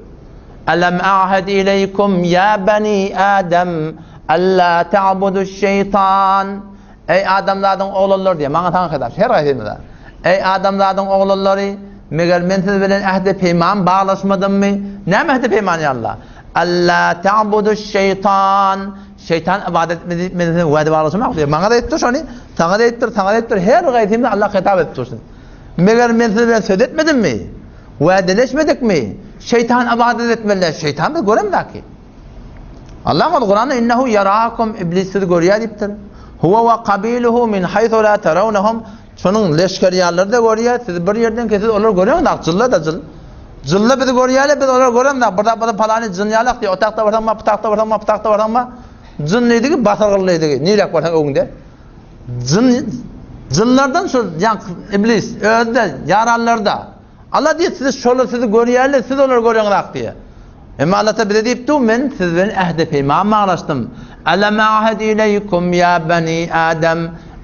Alam a'had ileýkum ya bani Adam alla ta'buduş şeytan. Eý adamzadyň oglanlary diýýär. Maňa saňa hitap. Her haýsymyza. Eý adamzadyň oglanlary, meger men siz bilen ähdi peýman baglaşmadymmy? Näme ähdi peýman ýa Allah? Alla ta'buduş şeytan. Şeýtan ybadat etme diýip men size wada baglaşamak diýýär. Maňa da aýdypdyr şony, saňa da aýdypdyr, saňa da aýdypdyr. Her haýsymyza Allah hitap edip dursun. Meger men siz bilen söz etmedimmi? Wädeleşmedikmi? Şeýtan ybadat etmeli. Şeýtan biz göremzaki. Allah ol Kuranda innehu yarakum iblis sizi görýär diýipdir. Huwa we kabiluhu min haythu la tarawnahum. Şonuň leşgerýanlary da görýär. Siz bir ýerden kesiz olar görýäňiz, jylla da jyl. Jylla bizi görýärler, biz olary göremzok. Bir zat palany jyn ýalak diýýär. O takda barsaň bar, bu takda barsaň bar, bu takda barsaň bar. Jyn diýdigi basyrgyl diýdigi. Niräk barsaň öňde. Jyn jynlardan şu ýaňky iblis özi-de, ýaranlary-da. Allah diýýär, sizi şolar sizi görýärler, siz olary göreňzok diýýär. Emma Allah ta bize diýip dur, men siz bilen ähde peýman baglaşdym. Alam a'had ileýkum ýa bani Adam.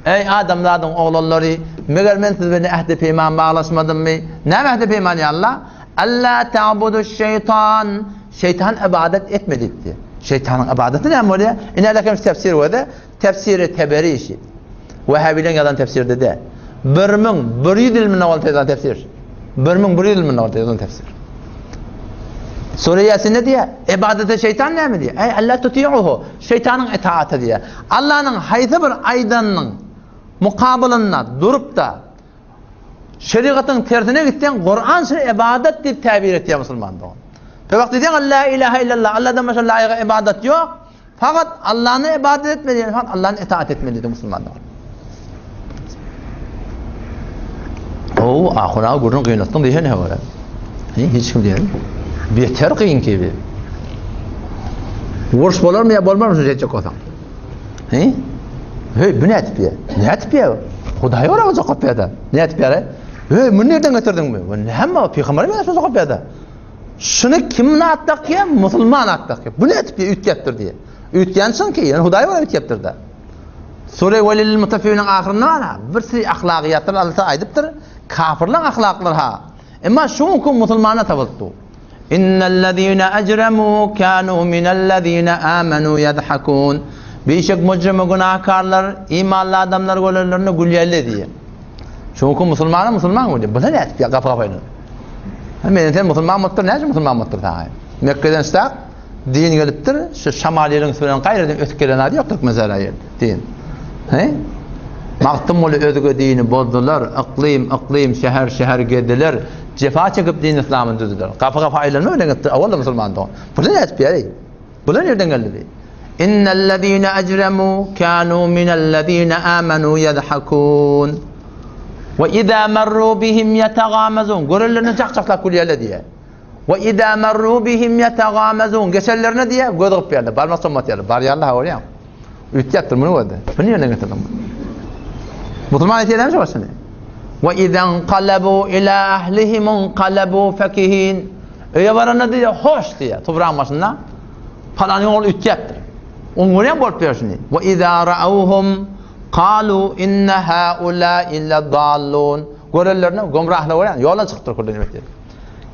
Eý adamzadyň oglanlary, meger men siz bilen ähde peýman baglaşmadymmy? Näme ähde peýman ýa Allah? Alla ta'buduş şeýtan. Şeýtan ybadat etme diýipdi. Şeýtanyň ybadaty näme bolýar? Ine alekem tefsir bolýar. Tefsiri Teberi işi. Wehhabileň ýazan tefsirde däl. 1100 ýyl mundan ozal ýazan tefsir. 1100 ýyl mundan ozal ýazan tefsir. Sure Ýasin ne diýýär? Ibadete şeýtan näme diýýär? Eý Allah tuti'uhu. Şeýtanyň itaaty diýýär. Allanyň haýsy bir aýdanynyň mukabylynda durup-da şerigatyň tersine gitseň, Kur'an şuny ibadat diýip täbir etýär musulman dogan. Bir wagt diýseň La ilaha illallah, Allahdan başga laýyk ibadat ýok. Fakat Allah'na ibadet etmeli, yani fakat Allah'na itaat etmeli dedi musulmanlar. Oo, ahun ağa gürrüň kynatdyň diýen he göre. Hiç kim diýen. Beter kyn ki bi. Uruş bolarmy ýa bolmarmy şu etjek bolsaň? He? Hey, bu nätip ýa? Nätip ýa? Hudaý ora jogap berdi. Nätip ýa? Hey, muny nerden getirdiň? Bu näme? Pygamber mi şu jogap berdi? Şuny kim at dakýar? Musulman at dakýar. Bu nädip diýýär, üýtgäpdir diýýär. Üýtgän çyn ki, ýöne Hudaý bar üýtgäpdir-de. Sure Welil Mutaffifiniň ahyrynda bar, bir sürü ahlagyýatlar Allah aýdypdyr. Kafirleň ahlaklary ha. Emma şu günki musulmana tapylypdy. Innellezine ecremu kanu minellezine amenu yadhakun. Bişek mujrimi günahkarlar imanly adamlar görenlerinde gülýärler diýýär. Çünki musulmana musulman gülýär. Bu nädip ýa gapy gapy Men sen musulman bolupdyr, näçe musulman bolupdyr saňa? Mekgeden çyk, din gelipdir, şu şamal ýeliň üstünden gaýradan ösüp gelen ady ýok türkmen saraýy din. He? Magtymguly özge dini bozdular, yklym, yklym, şäher, şäher gezdiler, jefa çekip din yslamyny düzdüler. Gapy gapy aýlanma bilen gitdi, awal musulman dogan. Bu nädip ýa? Bular nirden geldi diý. Innellezine ecremu kanu minellezine amenu yedhakun. We iza marru bihim yetagamazun. Görenlerine jak-jaklap gülýärler diýýär. We izâ merrû bihim ýetegâmezûn. Geçenlerine diýýär, göz gypýarlar, barmak çommatýarlar. Barýarlar ha görýäň. Üýtgäpdir muny gördü. Bu nireden getirdiň? Musulman etýär şu başyny. We izâ-nkalebu ilâ ahlihim nkalebu fekihin. Öýe baranda diýýär, hoş diýýär, topragyň başynda. Palanyň ogly üýtgäpdir. Oň görýän bolup ýörşüni. We izâ ra'awhum kalu inne haulâi ledallûn. Görenlerine gomrahlar görýän, ýoldan çykypdyr külden diýip.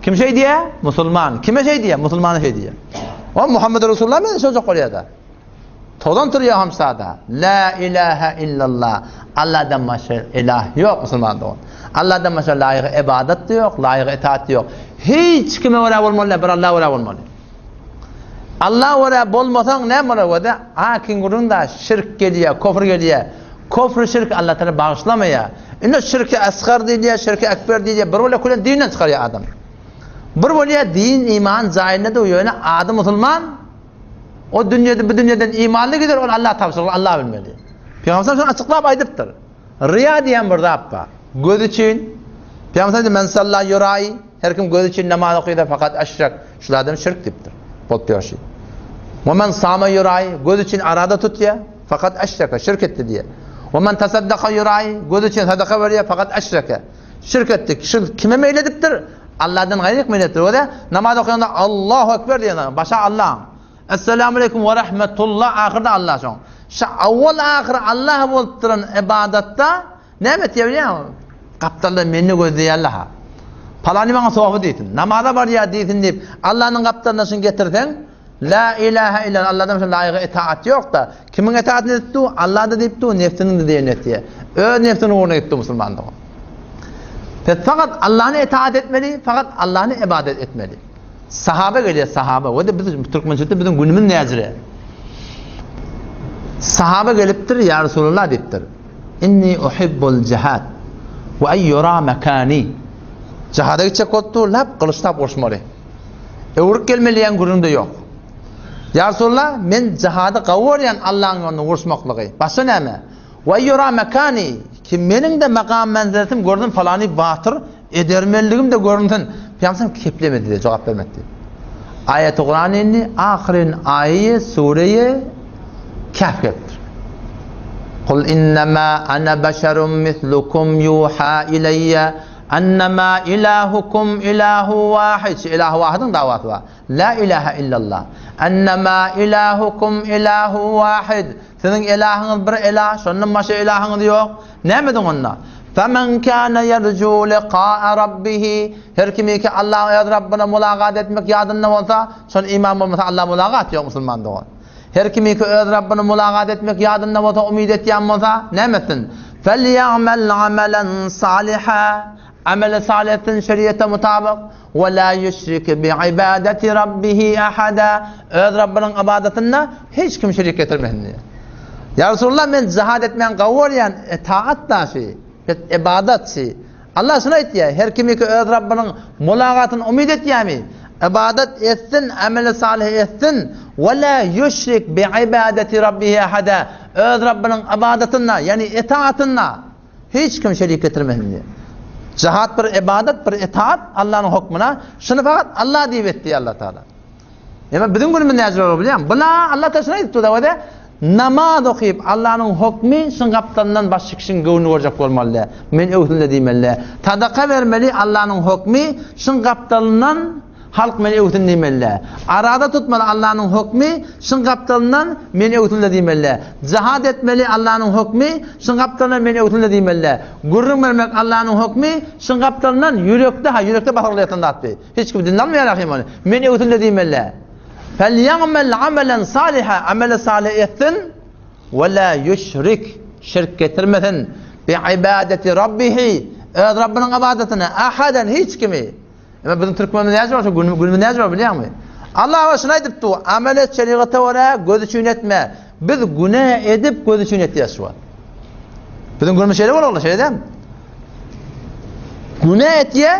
Kim şeý diýýär? Musulman. Kime şeý diýýär? Musulmana şeý diýýär. O Muhammed Resulullah men şojak bolýar-da. Tozan turýar hamsada. La ilaha illallah. Allahdan başga ilah ýok musulman dogan. Allahdan başga laýyk ibadat ýok, laýyk itaat ýok. Hiç kime görä bolmaly, bir Allaha görä bolmaly. Allaha görä bolmasaň näme bolar göde? Akin gürrüň da şirk gelýär, kofr gelýär. Kofr şirk Allah Taala bagyşlamaýar. Indi şirki asgar diýilýär, şirki ekber diýilýär. Bir bolýar külen dinden çykarýar adam. Bir bolýar din iman jaýynda da ýöne ady musulman. O dünýede bu dünýeden imanly gider, ol Allah tabşyrykly, Allah bilmeli. Pygamber şony açyklap aýdypdyr. Riýa diýen bir zat bar. Göz üçin. Pygamber aýdy, men salla ýurai, her kim göz üçin namaz okysa fakat eşrek. Şul adam şirk diýipdir. Bolup ýörşi. We men sama ýurai, göz üçin arada tutýar, fakat eşreke, şirk etdi diýýär. We men tasaddaka ýurai, göz üçin sadaka berýär, fakat eşreke. Şirk etdi. Şirk kime meýil edipdir? Allahdan gaýry meýil edipdir. Öde namaz okanda Allahu ekber diýen, başa Allah. Esselamu aleýkum we rahmetullah ahyrda Allah şoň. Şu awwal ahyr Allah bolup duran ibadatda näme etýär bilýäňmi? Gapdalda meni gözleýärler ha. Palany maňa sofy diýsin, namaza barýar diýsin diýip, Allahnyň gapdalyna şuny getirseň, La ilaha illa Allahdan başga laýyga itaat ýok-da. Kimiň itaatyny edip dur? Allah-da diýip dur, nefsiniň-de diýenini etýär. Öz nefsiniň ugruna gitdi musulman dogan. Biz fakat Allahny itaat etmeli, fakat Allahny ibadet etmeli. Sahaba gelýär, sahaba. We-de biz türkmençilikde biziň günümiz näjire. Sahaba gelipdir, ýa Resulullah diýipdir. Inni uhibbul jihad we ay yura makani. Jihada gitjek bolup dur, lap gylyçlap uruşmaly. Öwrüp gelmeli diýen gürrüň-de ýok. Ýa Resulullah, men jihady gawy görýän Allahyň ýolunda uruşmaklygy. Başga näme? We ýura mekani, ki meniň-de makam-menziletim görünsün, palany batyr, edermenligim-de görünsün. Pygamberimiz keplemedi-de, jogap bermedi. Aýaty Kuran indi, ahyryn aýy, sureýi Kehf gelipdir. Kul innema ana beşerun mislukum yuha ileýye annema ilahukum ilahu wahid. Şu ilahu wahidiň dawasy bar. La ilaha illallah. Annema ilahukum ilahu wahid. Siziň ilahyňyz bir ilah, şondan başga ilahyňyz ýok. Näme ediň onda? Femen kana yerju liqa'a rabbih. Her kim ki Allah öz Rabbine mulagat etmek ýadynda bolsa, şol iman bolmasa Allah mulagat ýok musulman dogan. Her kim ki öz Rabbine mulagat etmek ýadynda bolsa, umyt etýän bolsa, näme etsin? Felýa'mel amelen saliha. Ameli salih etsin şeriýete mutabyk. We la ýüşrik bi ibadeti rabbihi ahada. Öz Rabbynyň ybadatynda hiç kim şerik getirmesin diýýär. Ýa Resulallah men jihad etmäni gowy görýän, etaat daşy, ybadat şi. Allah şuny aýtýar, her kimiki öz Rabbynyň mulagatyny umyt etýärmi, ybadat etsin, ameli salyh etsin, we la ýüşrik bi ibadeti rabbihi ahada. Öz Rabbynyň ybadatynda, ýagny etaatynda Hiç kim şerik getirmesin diýýär. Jihad bir ibadat, bir itaat Allanyň hukmuna. Şuny fakat Allah diýip etdi Allah Taala. Ýa biziň günümiz näce bolar bilýäňmi? Bula Allah Taala şuny aýdyp durdy, namaz okyp Allanyň hukmy şuň gapdalyndan başga kişiň göwnüni görjek bolmaly däl. Men öwsün-de diýmeli däl. Sadaka bermeli Allanyň hukmy şuň gapdalyndan Halk meni öwsün diýmeli-dä. Araza tutmaly Allanyň hökmi, şyň gapdalyndan meni öwsünler diýmeli-dä. Jihad etmeli Allanyň hökmi, şyň gapdalyndan meni öwsünler diýmeli-dä. Gürrüň bermek Allanyň hökmi, şyň gapdalyndan ýürekde, ha ýürekde basyrgyly ýatan zat bi. Hiç kim dilini almaýar ahym ony. Meni öwsünler diýmeli-dä. Felýa'mel amelen saliha, ameli salyh etsin, we la ýüşrik, şirk getirmesin, bi ibadeti rabbihi, öz Rabbynyň ybadatyna, ahaden, hiç kimi. Emma biziň türkmenimiz näce bolsa günü günümiz näce bor bilýäňmi? Allah şuny aýdypdy, amel et şerigata görä, göz üçin etme. Biz günä edip göz üçin etýäs şu wagt. Biziň günümüz şeýle bolar, şeýle dämi? Günä etýä,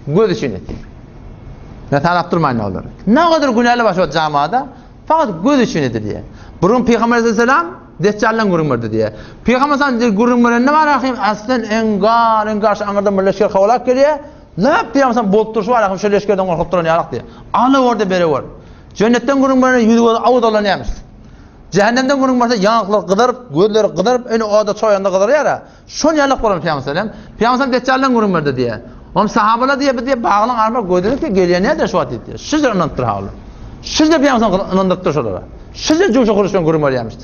göz üçin etýä. Ne sanap durmaýyn olary. Ne kadar günäli bar şu jamada, fakat göz üçin edilýär. Burun Peygamber aleyhisselam Deccaldan gürrüň berdi diýýär. Peygamber sallam gürrüň berende bar ahim, aslen engar, engar şu aňyrdan bir leşger kowalap gelýär. Lap diýýär, bolup durşy bar, şu leşgerden gorkup duran ýalak diýýär. Alawerde berewer. Jennetden gürrüň berende ýüzi-gözi awdalanýarmyş. Jähennemden gürrüň berse ýaňaklary gyzaryp, gözleri gyzaryp, ene oda çoýanda gyzarýar-a. Şol ýalak bolan Pygamber sallam. Pygamber sallam Deçjaldan gürrüň berdi diýýär. Onuň sahabalar diýýär, biz diýýär, baglyň arma gözüni ki gelýän näde şu wagt diýýär. Şuja ynanypdyr haly. Şuja Pygamber sallam ynandyrypdyr şolara. Şuja juşa huruş bilen gürrüň berýärmiş.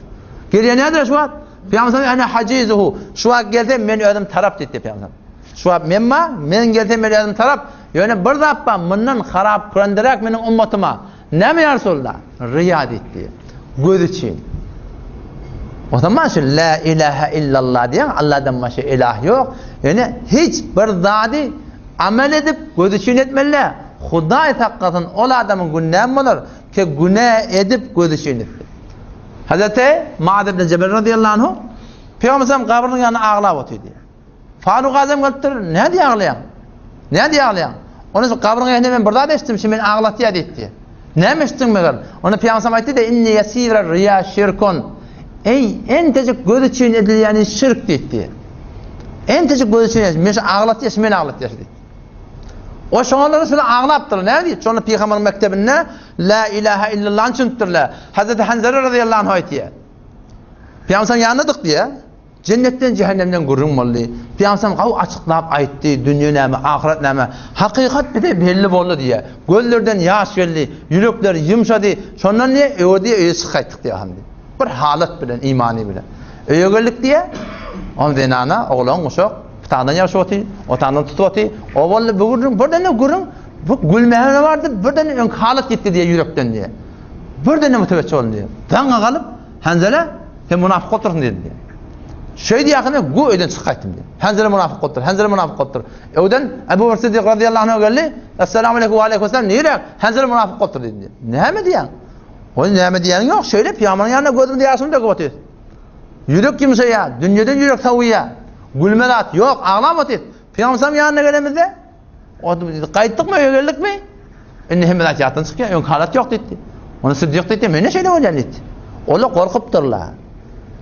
Gelýän näde şu wagt? Pygamber sallam ene hajizuhu. Şu wagt gelse men özüm tarap diýdi Pygamber sallam. Şu wagt men bar, men gelsem men özüm tarap. Ýöne bir zat bar, mundan harap kürendiräk meniň ummatyma. Näme ýa Resulallah? Riýa diýdi. Göz üçin. O zaman şu la ilaha illallah diýen Allahdan başga ilah ýok. Ýöne hiç bir zady amel edip göz üçin etmeli. Hudaý saklasyn ol adamyň günämi bolar ki günä edip göz üçin etdi. Hazreti Muaz ibn Jebel radıyallahu anhu Peygamber sallam gabrynyň ýanynda aglap otyrdy. Faruk Azam gelipdir, nädip aglaýaň? Nädip aglaýaň? Onda şu gabryň ýanynda men bir zat eşitdim, şu meni aglatýar diýipdi. Näme eşitdiň meger? Onda Pygamber aýtdy-da, Inni ýesira riýa şirkun. Eý, entejik göz üçin edilýäni şirk diýipdi. Entejik göz üçin edilýän, men şu aglatýar, şu meni aglatýar diýipdi. O şoňalara şuny aglapdyr. Näme diýip? Şonda Pygamberiň mekdebinde La ilaha illallah düşünipdirler. Hazreti Hanzala radıyallahu anh aýtýar. Pygamber ýanydyk diýýär. Jennetden jähennemden gürrüň boldy. Pygamberimiz gawy açyklap aýtdy, dünýe näme, ahyret näme. Hakykat bize belli boldy diýýär. Gözlerden ýaş geldi, ýürekler ýumşady. Şondan diýýär, öe diýýär, öýe çykyp gaýtdyk diýýär hany. Bir halat bilen, imany bilen. Öýe geldik diýýär. Ol zenana, oglan, uşak, pytadan ýapyşyp otyr, otandan tutup otyr. O boldy bu gürrüň, birden-de gürrüň, bu gülmäge bardy, birden öňki halat gitdi diýýär ýürekden diýýär. Birden-de mütewejje boldy diýýär. Daňa galyp, Hanzala, Sen munafyk bolupdyrsyň diýdim diýýär. Şeý diýýärkä gu öýden çykyp gaýtdym diýýär. Hanzala munafyk bolupdyr, Hanzala munafyk bolupdyr. Öwden Ebu Bekr Siddik razyýallahu anhu geldi. Essalamu aleýkum we aleýkum esselam. Nirä? Hanzala munafyk bolupdyr diýdim diýýär. Näme diýýäň? Ol näme diýýäniň ýok, şeýle pygamberyň ýanynda gözümizi ýaşyny döküp otyrys. Ýürek ýumşaýar, dünýeden ýürek sowuýar. Gülme zat ýok, aglap otyrys. Pygamberyň ýanyna gelemizde Gaýtdykmy, öýe geldikmi? Indi hemme zat ýatdan çykýar, öňki halat ýok diýdi. Ony Siddik diýdi, men şeýle bolýan diýdi. Olar gorkupdyrlar.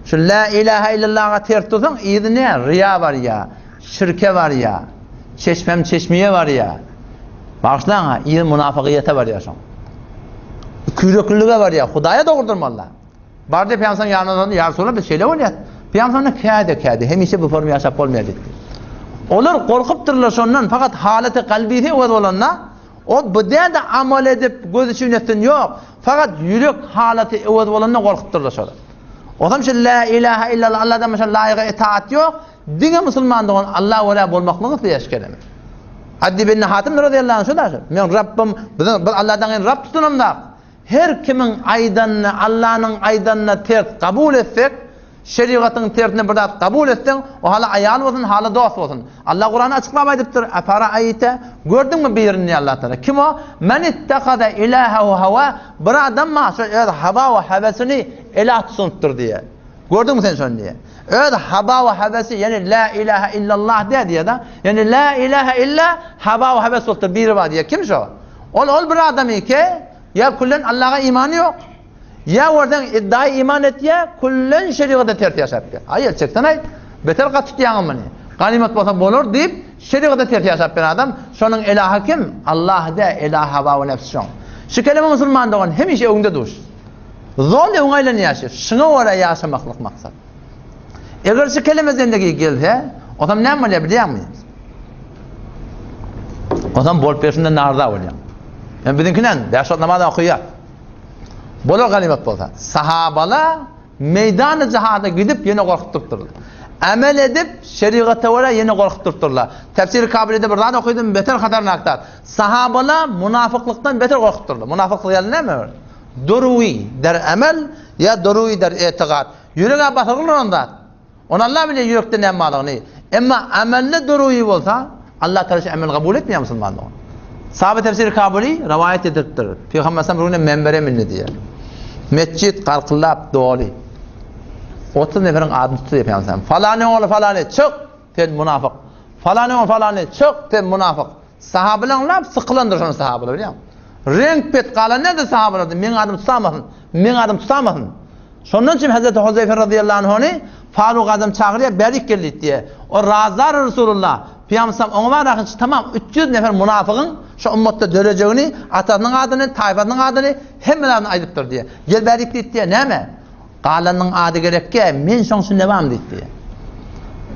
Şu la ilaha illallaha ters dursaň, yzy ne? Riýa barýar, şirke barýar, çeşmem çeşmiye barýar. Bagyşlaň ha, yzy munafygyýete barýar şoň. Küreklilige barýar, Hudaýa dogurdyrmalylar. Bardy Pygamberimiziň ýanyna uzandy, Ýa Resulallah, biz şeýle bolýas. Pygamberimiz käde käde, hemişe bu forma ýaşap bolmaýar diýdi. Olar gorkupdyrlar şondan, fakat halaty kalbisi öwez bolanda, o bu däde amal edip göz üçin etsin ýok, fakat ýürek halaty öwez bolanda gorkupdyrlar şolar. Ozam şu la ilaha illallah Allahdan başga laýyga itaat ýok, diňe musulman dogan Allah görä bolmaklygy isleýär şu keleme. Addi bin Hatim radiyallahu anh şu da şu. Men Rabbim, biz Allahdan gaýry Rabb tutunamzak. Her kimiň aýdanyny Allanyň aýdanyna ters kabul etsek, şerigatyň tersine bir zat kabul etseň, o hala aýal bolsun, hala dost bolsun. Allah Kuranda açyklap aýdypdyr, Efaraaýte, gördüňmi birini diýýär Allah Taala. Kim o? Men ittahaza ilahehu hawa, bir adam bar, şo öz hawa we hewesini ilah tutunypdyr diýýär. Gördüňmi sen şony diýýär. Öz hawa we hewesi, ýagny la ilaha illallah diýýär diýýär-de. Ýagny la ilaha illa hawa we hewes bolupdyr, biri bar diýýär. Kim şo? Ol ol bir adamy ki, ýa küllen Allaha imany ýok, ýa görseň iddiaý iman etýä, küllen şerigata ters ýaşap ýör. Aý el çeksen-aý, beter gaty tutýaňam muny. Ganymat bolsa bolar diýip, şerigata ters ýaşap ýören adam, şonuň ilahy kim? Allah dä, ilah hawa we nefs şoň. Şu keleme musulman dogan hemişe öňde duş. Zol öňe aýlanýar şu. Şuňa görä ýaşamaklyk maksat. Eger şu keleme zendegi gelse, o zaman näme bolýar bilýäňmi? O zaman bolup berşinden narza bolýar. Yani biziňkinen bäş wagt namaz okaýar. Bolar ganymat bolsa. Sahabala meýdany jihada gidip ýene gorkup durupdyrlar. Amel edip şerigata görä ýene gorkup durupdyrlar. Tefsir Kabirde bir zat okydym, beter hatarnak zat. Sahabala munafyklykdan beter gorkupdyrlar. Munafyklyk ýaly näme bar? Duruwi der amel ýa duruwi der etigat. Ýürege basyrgyl duran zat. Ony Allah bilýär ýürekde näme barlygyny. Emma amelde duruwy bolsa, Allah Taala şu amel kabul etmeýär musulmanlygy. Sahabe tefsiri Kabuli rowaýat edipdir. Pygamber sallam bir gün menbere mindi diýýär. Metjit garkyldap doly. 30 neferiň adyny tutdy diýýär Pygamber sallam. Falany ogly falany çyk, sen munafyk. Falany ogly falany çyk, sen munafyk. Sahabalaryň lap sykylandyr şony sahabalar bilýäňmi? Reňk pet galan näde sahabalarda meň adym tutamasyn, meň adym tutamasyn. Şondan üçin Hazreti Huzeýfe razyýallahu anhuny Faruk Azam çagyrýar, bärik gel diýip diýýär. O razdar Resulullah. Pygamber sallam oňa bar ahyrçy tamam 300 nefer munafygyň şu ummatda dörejegini, atasynyň adyny, taýfasynyň adyny, hemme zadyny aýdypdyr diýýär. Gel bärik diýip diýýär, näme? Galanyň ady gerekge, men şoň içinde barmy diýip diýýär.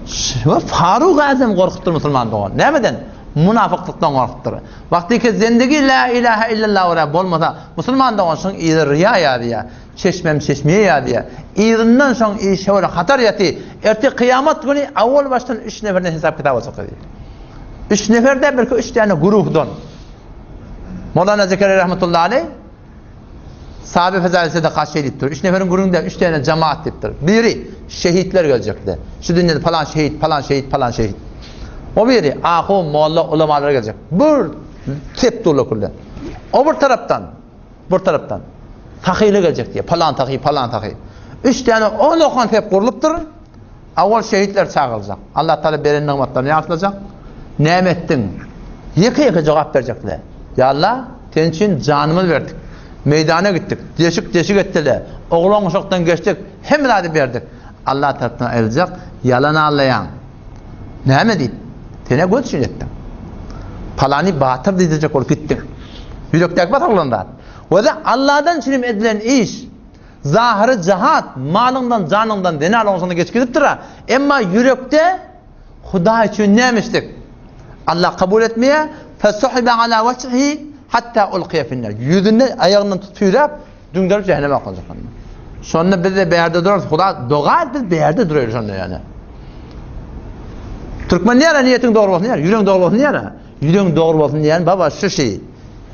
Şu Faruk Azam gorkupdyr musulman dogan. Nämeden? Munafyklykdan gorkupdyr. Wagtyky zendigi la ilaha illallah görä bolmasa, musulman dogan şoň yzy riýa ýazýar. Çeşmem çeşmeye ýazýar. Yzyndan şoň işe görä hatar ýaty. Erte kyýamat güni awal başdan üç neferden hesap kitap alacak diýýär. Üç neferde belki üç däne guruhdan. Mowlana Zekeriýa rahmetullahi aleyh Sahabe fezailsede kaç şey diýipdir. Üç neferiň gürrüňde üç däne jemaat diýipdir. Biri şehitler geljekdi. Şu dünýede palan şehit, palan şehit, palan şehit. O biri ahun, molla, ulamalar geljek. Bir tep durlar küllen. O bir tarapdan, bir tarapdan sahylar geljek diýip, palan sahy, palan sahy. Üç däne on okan sep gurlupdyr. Awal şehitler çagyryljak. Allah Taala beren nygmatlaryny ýatlajak. Näme etdiň? Ýeke-ýeke jogap berjekler. Ýa Allah, sen üçin janymyzy berdik. Meýdana gitdik. Deşik-deşik etdiler. Oglan-uşakdan geçdik. Hemme zady berdik. Allah tarapyndan aýryljak. Ýalan allaýaň. Näme diýip? Sen-ä göz üçin etdiň. Palany batyr diýdirjek bolup gitdiň. Ýürekdäki bar oglan zat. Wada Allahdan üçin edilen iş. Zahyry jahat, malyňdan, janyňdan zena alanyňda geçip gidipdir-a. Emma ýürekde Hudaý üçin näme etdik? Allah kabul etmeýär. Fesuhibe ala wejhihi hatta ulqiya finnar. Ýüzüni aýagyndan tutup süýräp, düňderip jähenneme oklajak onda. Şonda biz-de bärde durarys. Huda doga et, biz bärde duraýly şonda ýöne. Türkmen diýer, niýetiň dogry bolsun diýer, ýüregiň dogry bolsun diýer. Ýüregiň dogry bolsun diýen baba şu şeý.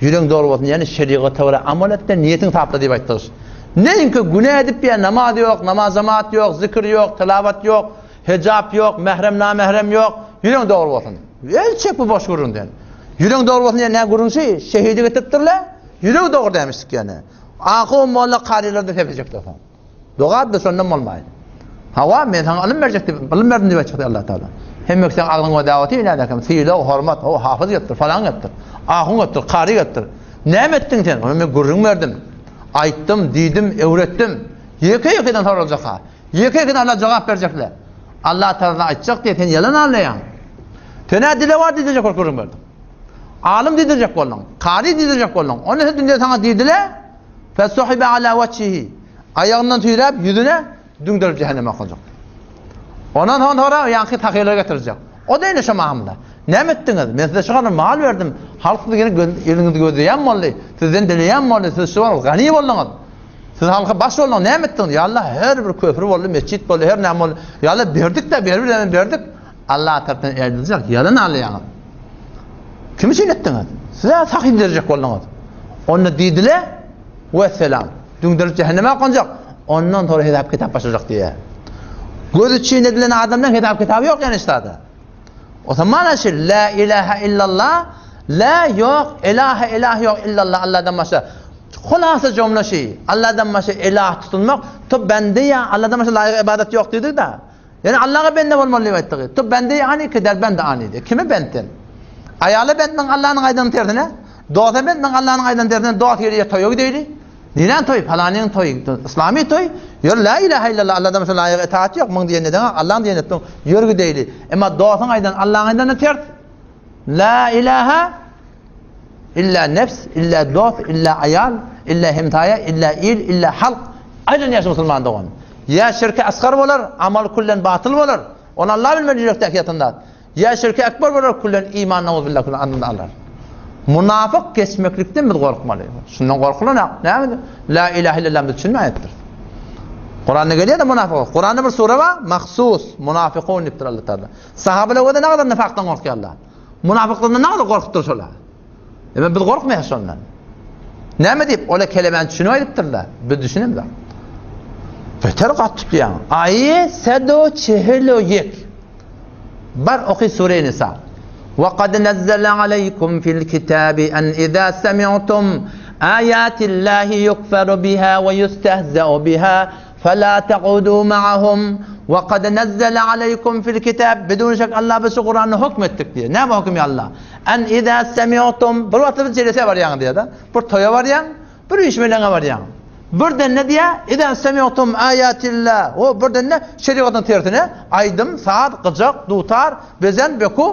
Ýüregiň dogry bolsun diýeni şerigata görä amal et-de niýetiň sapla diýip aýtdygyş. Neýinki günä edip ýa namaz ýok, namaz jemaat ýok, zikir ýok, tilawat ýok, hijap ýok, mährem namährem ýok. Ýüregiň dogry bolsun. El çek bu boş gürrüňden. Ýüregiň dogry bolsun diýen näme gürrüň şeý? Şehidi getiripdirler. Ýüregi dogry dämişdik ýene. Ahun molla karylar-da sepejekler soň. Doga-da şondan bolmaýar. Hawa, men saňa ylym berjek diýip, ylym berdim diýip aýtjakdy Allah Taala. Hemme seň agzyň we dawaty nädekem, sylag, hormat, o hafyz gelipdir, falan gelipdir, ahun gelipdir, kary gelipdir. Näme etdiň sen? Ony men gürrüň berdim. Aýtdym, diýdim, öwretdim. Ýeke-ýekeden soraljak-ha. Ýeke-ýekeden Allah jogap berjekle. Allah Taala aýtjak diýip, sen ýalan alýaň. Sen-ä dilewar diýdirjek bolup gürrüň berdiň. Alym diýdirjek bolduň, kary diýdirjek bolduň. Onda sen dünýede saňa diýdiler, Fesuhibe ala wejhihi. Aýagyndan süýräp, ýüzüne düňderip jähenneme oklajak. Ondan soň sonra ýaňky tahylara getirjek. O-da ine şo mamla. Näme etdiňiz? Men size şu kadar mal berdim. Halk sizi gene eliňizi gözleýän boldy. Sizden dileýän boldy. Siz şu wagt gani bolduňyz. Siz halka baş bolduňyz. Näme etdiňiz? Ýa Allah, her bir köpri boldy, mesjit boldy, her näme boldy. Ýa Allah, berdik-de, berip berdik. Allah tarapyndan ediljek ýalan alýaňyz. Kim üçin etdiňiz? Siz-ä sahy berjek bolduňyz. Onda diýdiler, Wesselam. Düňderip jähenneme okanjak. Ondan soňra hesap kitap başlajak diýýär. Göz üçin edilen adamdan hesap kitaby ýok ýani ştada. O zaman şu la ilaha illallah la ýok, ilaha ilah ýok illallah Allahdan başga. Hulasa jümle şi. Allahdan başga ilah tutulmak, to bende ýa Allahdan başga laýyk ibadat ýok diýdik-de. Ýöne Allaha bende bolmaly diýip aýtdygy. Tu bende ani ki der bende ani diýip. Kime bentden? Aýala bentmiň Allanyň aýdanyň tersine? Dosa bentmiň Allanyň aýdanyň tersine? Dost gelýär toýa gideýli. Niräň toýy? Palanyň toýy. Islami toý. Ýör la ilaha illallah Alladan başga laýyk itaat ýok. Muň diýenine deňe Allaň diýenine etdiň. Ýör gideýli. Emma dostuň aýdan Allaň aýdanyna ters. La ilaha Illa nefs, illa dost, illa aýal, illa hemsaýa, illa il, illa halk. Aýlanýar şu musulman dogan. Ýa şirki asgar bolar, amal küllen batyl bolar. Ony Allah bilmeli ýürekdäki ýatan zat. Ýa şirki ekber bolar, küllen iman nauzubillah küllen anynda alar. Munafyk geçmeklikden biz gorkmaly. Şundan gorkulanak. Näme? La ilahe illallah biz düşünmäýipdir. Kuranda gelýär de munafyk. Kuranda bir sure bar, mahsus munafykun diýipdir Allah Taala. Sahabeler özi näme nifakdan gorkýarlar. Munafyklardan näme gorkupdyr şolar? Emma biz gorkmaýarys şondan. Näme diýip, ola kelemäni düşünip aýdypdyrlar. Biz düşünemzok. Beter gat tutýaň. Aýy sedo çehelo ýek. Bar oky sure Nisa. Wa kad nazzala aleykum fil kitabi en iza semi'tum ayatillahi yukfaru biha we yustehza'u biha Fela taq'udu ma'ahum we kad nazzala aleýkum fil kitab bidun şek Allah biz şu Kuranda hökm etdik diýýär. Näme höküm ýa Allah? En iza semi'tum bir wagtda bir jelese barýaň diýýär-de. Bir toýa barýaň, bir üýşmeleňe barýaň. Birden ne diýýär? Iza semi'tum ayatillah. O birden ne? Şerigatyň tersine aýdym, saz, gyjak, dutar, bezen, beku.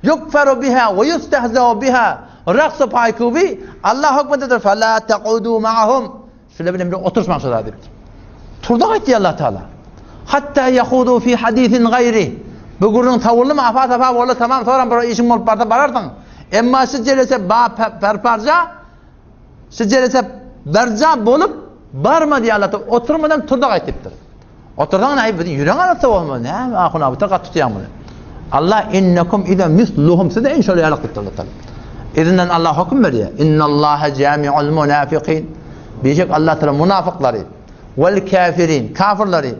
Yukferu biha we yustehzeu biha, raks-u paýkuby, Allah hökmündedir, Fela te'udu ma'ahum. Şular bilen bile oturyşmaň şo zat diýipdir. Turda gaýtdy Allah Taala. Hatta yahudu fi hadisin gaýri. Bu gürrüň sawuldymy, afa-safa boldy, tamam, soram bir işiň bolup barsa bararsyň. Emma şu jelese ba perparja, şu jelese berja bolup barma diýýär Allah Taala. Oturmadan turda gaýt diýipdir. Otursaň näme biziň ýüregiň arassa bolmaz. Näme ahun abyta gat tutýaň muny. Allah innekum iza misluhum siz de şol ýaly diýipdir Allah Taala. Izinden Allah höküm berýär. Innallaha jami'ul munafiqin. Biýjek Allah Taala munafyklary wel kafirin, kafirleri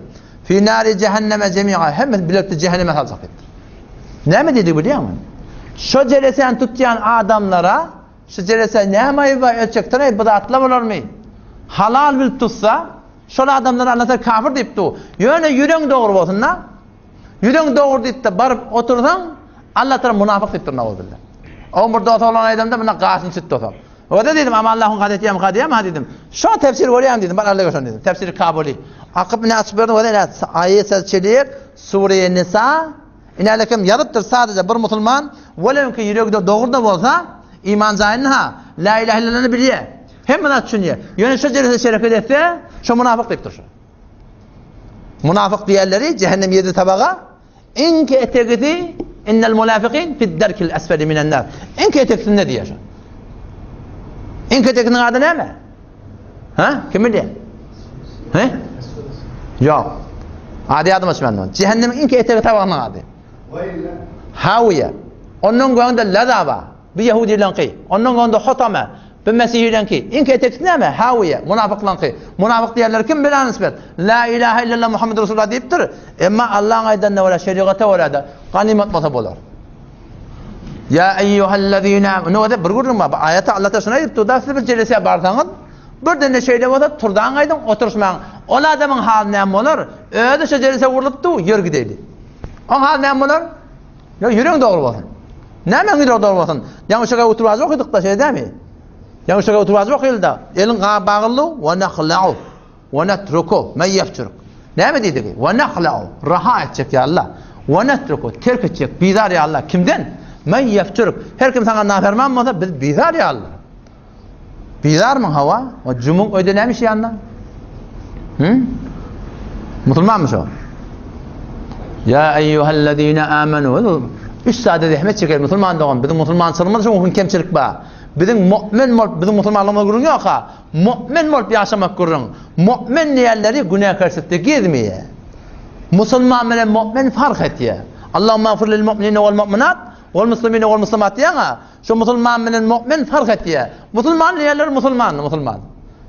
fi nari cehenneme jemi'a hemmesini bilelikde cehenneme saljak diýipdir. Näme diýdi bilýäňmi? Şo jelesän tutýan adamlara şu jelese näme aýyp bar etjekdir, bu zatlar bolarmy? Halal bilip tutsa, Şol adamlara Allah Taala kafir diýip dur. Ýöne ýüregiň dogry bolsun-da. Ýüregiň dogry diýip-de baryp otursaň, Allah Taala munafyk diýip dur nauzubilla. Oň bir dos oglan aýdamda munda gaşyny çytdy otam. Oda diýdim, aman Allahyň gazeti ýa mukaddiýa ma diýdim. Şo tefsir görýän diýdim, bar Allaha şony diýdim. Tefsiri Kabuli. Akyp ine açyp berdim, oda ine aýat söz çelýek, Sure Nisa Inälekem ýazypdyr sadaja bir musulman, welewki ýüregi-de dogry-da bolsa, iman jaýyny ha, La ilahe illallany bilýär. Hemme zat düşünýär. Ýöne şo jelese şereket etse, şo munafyk diýipdir şo. Munafyk diýenleri cehennem ýedi tabaga, iňki etegisi innel munafikin fid derkil esfeli minen nar. Iňki etegisinde diýýär şo. Iňki eteginiň ady näme? Ha? Kim bilýär? He? Ýok. Ady ýadyma düşmän. Cehennemiň iňki etegi tabagynyň ady. Hawiýe. Ondan göňde laza bar. Bu ýehudileňki. Ondan onda Hotama. Bu mesihileňki. Iň etekisi näme? Hawiýe, munafyklaňky. Munafyk diýenler kim bila nisbet? La ilaha illallah Muhammed Resulullah diýipdir. Emma Allaň aýdanyna görä, şerigata görä-de ganymat bolsa bolar. Ya eyyuhellezine Ine bir gürrüň bar. Bu aýatda Allah ta şuny aýdypdyr da, siz bir jelesä barsaňyz, birden-de şeýle bolsa, turdaň gaýdyň, oturyşmaň. Ol adamyň haly näme bolar? Özi şo jelesä urlupdy, ýör gideýli. Oň haly näme bolar? Ýok, ýüregiň dogry bolsun. Näme ýüregiň dogry bolsun? Ýaňy şoga oturyp wajyp okydykda, şeýle dämi? Ýaňy şoga oturyp wajyp okyldy. Eliň bagly we nahla'u we natruku men ýefçuruk. Näme diýdigi? We nahla'u raha etjek ýa Allah. We natruku terk etjek, bizar ýa Allah. Kimden? Men ýefçuruk. Her kim saňa naferman bolsa, biz bizar ýa Allah. Bizarmyň hawa? O jumuň öýde näme işi ýanda? Hı? Musulmanmy şo? Ya eyyuhellezine amenu. Üç sade zähmet çeker musulman dogan. Biziň musulmançylygymyzda şoň üçin kemçilik bar. Biziň mu'min bolup, biziň musulmanlygymyzda gürrüň ýok ha. Mu'min bolup ýaşamak gürrüň. Mu'min diýenleri günäkärçilikde gezmeýär. Musulman bilen mu'min fark etýär. Allahumma gfir lil mu'minine wal mu'minat wal muslimine wal muslimat diýýän-ä. Şu musulman bilen mu'min fark etýär. Musulman diýenler musulman, musulman.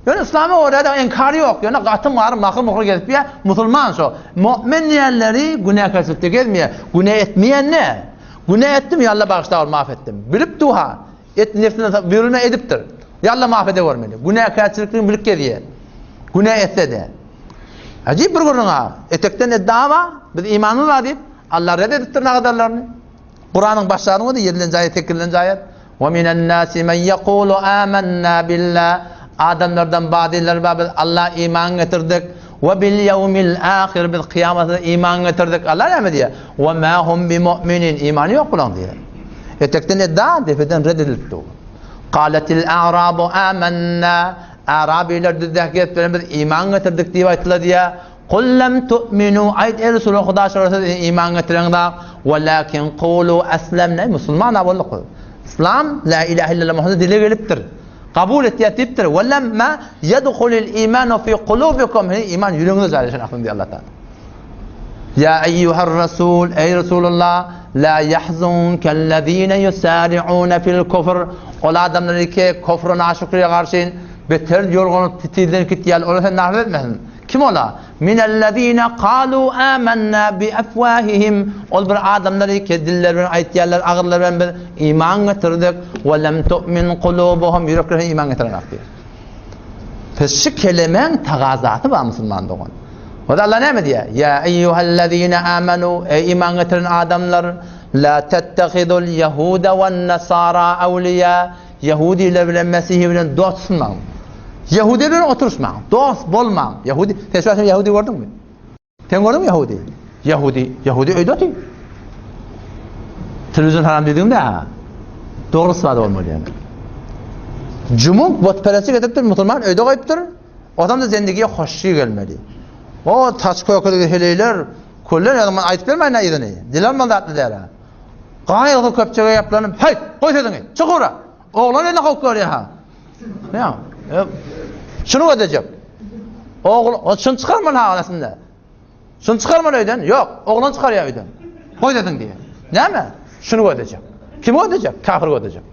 Ýöne yslama görä-de inkar ýok. Ýöne gatym-garym, mahyr-muhyr gezip ýör, musulman şo. Mu'min diýenleri günäkärçilikde gezmeýär. Günä etmeýän ne? Günä etdim, ýa Alla bagyşla ol maaf etdim. Bilip duha, et nefsine buýrulma edipdir. Ýa Alla maaf ede görmeli. Günäkärçilikini bilip gezýär. Günä etse-de. Ajyp bir gürrüň-a. Etekden edda bar, biz imanymyz bar diýip, Alla red edipdir nagadarlaryny. Kuranyň başlaryny bolsa ýedilenji aýat, sekizinji aýat. Wa minen nasi men yekulu amanna billah. Adamlardan bazylar bar biz Alla iman getirdik. Wa bil ýewmil ahir biz kyýamata iman getirdik. Alla näme diýýär? Wa ma hum bi mu'minin. Imany ýok bulaň diýýär. Etekden edda, depeden red edilipdi. Qalatil a'rabu amanna. Arabiler düzdäki gelip biz iman getirdik diýip aýtdylar diýýär. Kul lem tu'minu, aýt eý Resulullah Huda şolara siz iman getireňzok, welakin kulu eslemne, musulman-a bolduk biz. Yslam, la ilahe illallah Muhammed dile gelipdir. Kabul etýär diýipdir. We lemma yedhulul imanu fi kulubikum, heniz iman ýüregiňize jaýlaşan aslynda diýýär Allah Taala. Ya eyyuhar rasul, eý Resulullah, la yahzunkellezine yusari'un fil kufr. Ol adamlar ki kufra naşükriye garşy beter ýorganyp tizden gitýär, olar sen nahar etmesin. Kim ola? Minellezine kalu amenna bi efwahihim. Ol bir adamlar ki dilleri bilen aýtýarlar, agyrlary bilen biz iman getirdik. We lem tu'min kulubuhum. Ýürekleri iman getirenok diýýär. Pes şu kelemäň tagazasy bar musulman dogan. Onda Allah näme diýýär? Ýa eýýuhellezine amenu, eý iman getiren adamlar, la tettehidul ýehuda wen nasara awliýa. Ýehudiler bilen mesihi bilen dost tutunmaň. Ýehudiler bilen oturyşmaň, dost bolmaň. Ýehudi, sen şu wagt ýehudi gördüňmi? Sen gördüňmi ýehudi? Ýehudi, ýehudi öýde otyr. Telewizion haram diýdigiň dä-ha. Dogry istifade bolmaly ýaly. Jumuk butperestlik edipdir, musulman öýde goýupdyr. Odam-da zendigiýe hoşşy gelmeli. O taç kökeligi heleýler, köller ýaly men aýdyp bermäýin-ä yzyny. Dil almaly zatly däl-ä. Gaýgysyz köpçege ýaplanyp, Heý, goý sözüňi, çyk ura! Oglan eline howp görýär-hä. Ýa, şuny gözlejek. Ogul, o şuny çykarmaly ha aslynda. Şuny çykarmaly öýden? Ýok, oglan çykarýar öýden. Goý sözüňi diýýär. Näme? Şuny gözlejek. Kimi gözlejek? Kafir gözlejek.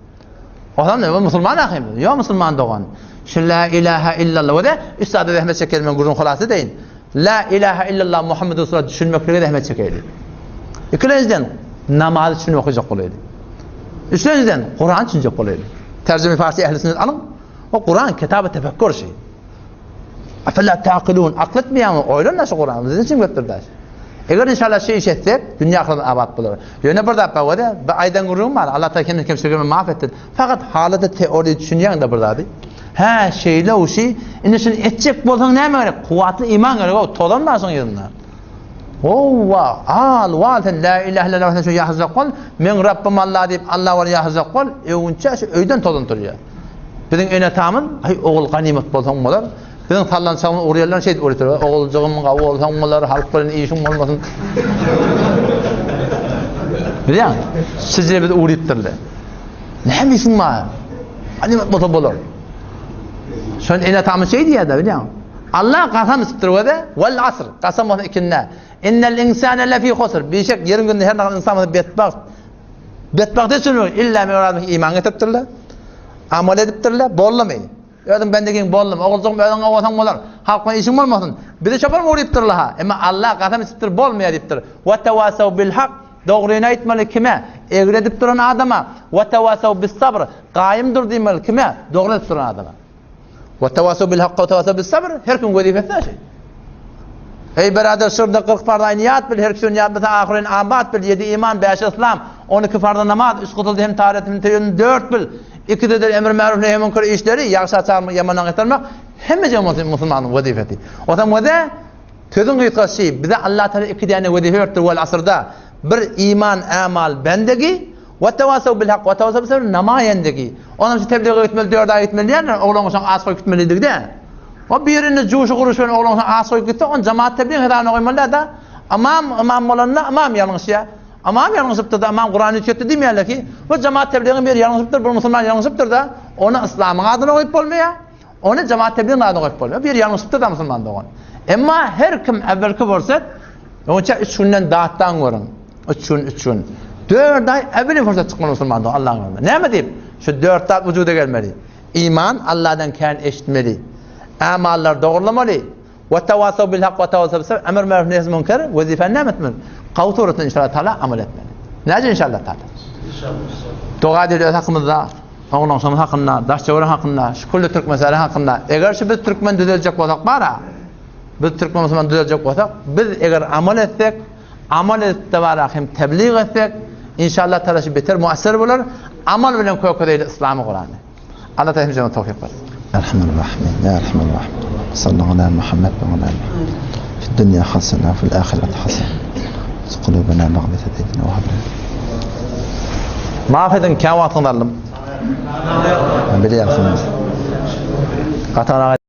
Olam näme musulman ahim? Ýok musulman dogan. Şu la ilaha illallah we üstad zähmet çekelim men gürrüň hulasy deýin. La ilaha illallah Muhammed Resulullah düşünmeklige zähmet çekeýli. Ikilenjiden namazy üçin okajak bolaýly. Üçlenjiden Kur'an düşünjek bolaýly. Terjime farsi ehli sünnet alyň. O Kur'an kitaby tefekkür şey. Afela taqilun akl etmeýäňmi? Oýlan şu Kur'an. Biz üçin gelipdir daş. Eger inşallah şey iş etsek, dünýä ahyret abat bolar. Ýöne bir zat bar wada, bir aýdan gürrüňim bar. Allah taala kemini kemçiligimi maaf etsin. Fakat halada teoriýa düşünýäň-de bir zady. Hä, şeýle uşy. Indi şuny etjek bolsaň näme gerek? Kuwwatly iman gerek. O tozan bar şoň ýerinde. Howwa, al, wal sen la ilahe illallah sen şu ýahjak bol. Meň Rabbym Allah diýip Allah bar ýahjak bol. Öwünçä şu öýden tozan turýar. Biziň ene-atamyz, aý ogul ganymat bolsaň bolar. Biziň sallançagymyz urýarlar şeýdip urýar. Oguljygym gawy bolsaň bolar, halk bilen işiň bolmasyn. Bilýäň, size biz urypdyrlar. Näme işiň bar? Ganymat bolsa bolar. Şol ene-atamyz şeý diýýär-de, bilýäň. Allah kasam içipdir we wal asr, kasam bolsun ikindä. Innel insane lefi husr. Bişek ýeriň ýüzünde her nähili insan bolsa betbagt. Betbagt üçin illa men iman getiripdirler. Amal edipdirler, boldumy? Özüň bendegiň boldumy? Oguljygym özüň bolsaň bolar. Halk bilen işiň bolmasyn. Bizi şopar urypdyrlar ha. Emma Allah kasam içipdir, bolmaýar diýipdir. Wa tawasaw bil hak. Dogryny aýtmaly kime? Egri edip duran adama. Wa tawasaw bis sabr. Gaýym dur diýmeli kime? Dogry edip duran adama. Wa tawasaw bil hakka wa tawasaw bis sabr. Her kim wezipesi şeý. Eý berader şurda 40 farz aýny ýat bil, her kişi ýat bilse ahyryn abat bil, 7 iman, 5 yslam, 12 farz namaz, 3 gusul hem taharet hem teýün 4 bil. Ikide de emr ma'ruf nehy münker işleri, ýagşa çagyrmak, ýamana gaýtarmak hemme je musulmanyň wezipesi. Otam weze sözüň gysgasy bize Allah Taala iki däne wezipe beripdir wal asyrda. Bir iman, amal, bendegi we tewasaw bil hak we tewasaw bis sabr namaýendegi. Onam şu teblige gitmeli, dört aý gitmeli diýenler, oglan şoň aç goýup gitmelidik de. O birini juşy guruşy bilen oglan şoň aç goýup gitse, on jemaat tebligiň hesabyna goýmaly da. Ymam, ymam bolanda ymam ýalňyşýar. Ymam ýalňyşypdyr-da, ymam Kurany üýtgetdi diýmeýärler ki, bu jemaat tebligiň biri ýalňyşypdyr, bir musulman ýalňyşypdyr-da, ony yslamyň adyna goýup bolmaýar, ony jemaat tebligiň adyna goýup bolmaýar. Biri ýalňyşypdyr-da musulman dogan. Emma her kim äwwelki pursat, oňça üç günden datdan görüň. Üç gün, üç gün. Dört aý äwweli pursat çykmaly musulman dogan Allahyň ýolunda. Näme diýip? Şu dört zat wujuda gelmeli. Iman Allahdan kän eşitmeli. Amallar dogrulamaly. Ve tevasav bil hak ve tevasav bis sabr. Emr maruf nehy münker wezifäni näme etmeli? Gawy suratda inşallah taala amal etmeli. Näce inşallah taala? Doga edeli öz hakymyzda, oglanşamyz hakynda, daş töwerek hakynda, şu külli türkmen hakynda. Eger şu biz türkmen düzeljek bolsak bara, biz türkmen musulman düzeljek bolsak, biz eger amal etsek, amal edip de bara hem tebliğ etsek, inşallah taala şu beter muasser bolar. Amal bilen kökezeýli İslamy Kurany. Allah Teala hemmämize towfik bersin. Erhamer Rahimin, ya Erhamer Rahimin. Sallallahu ala Muhammed ve ala Muhammed. Fi dunya hasene, fil ahireti hasene. Kulubena mağfirete edin ve hablen. Maaf edin, kän wagtyňyzy aldym. Bilýärsiňiz. Gatanaga.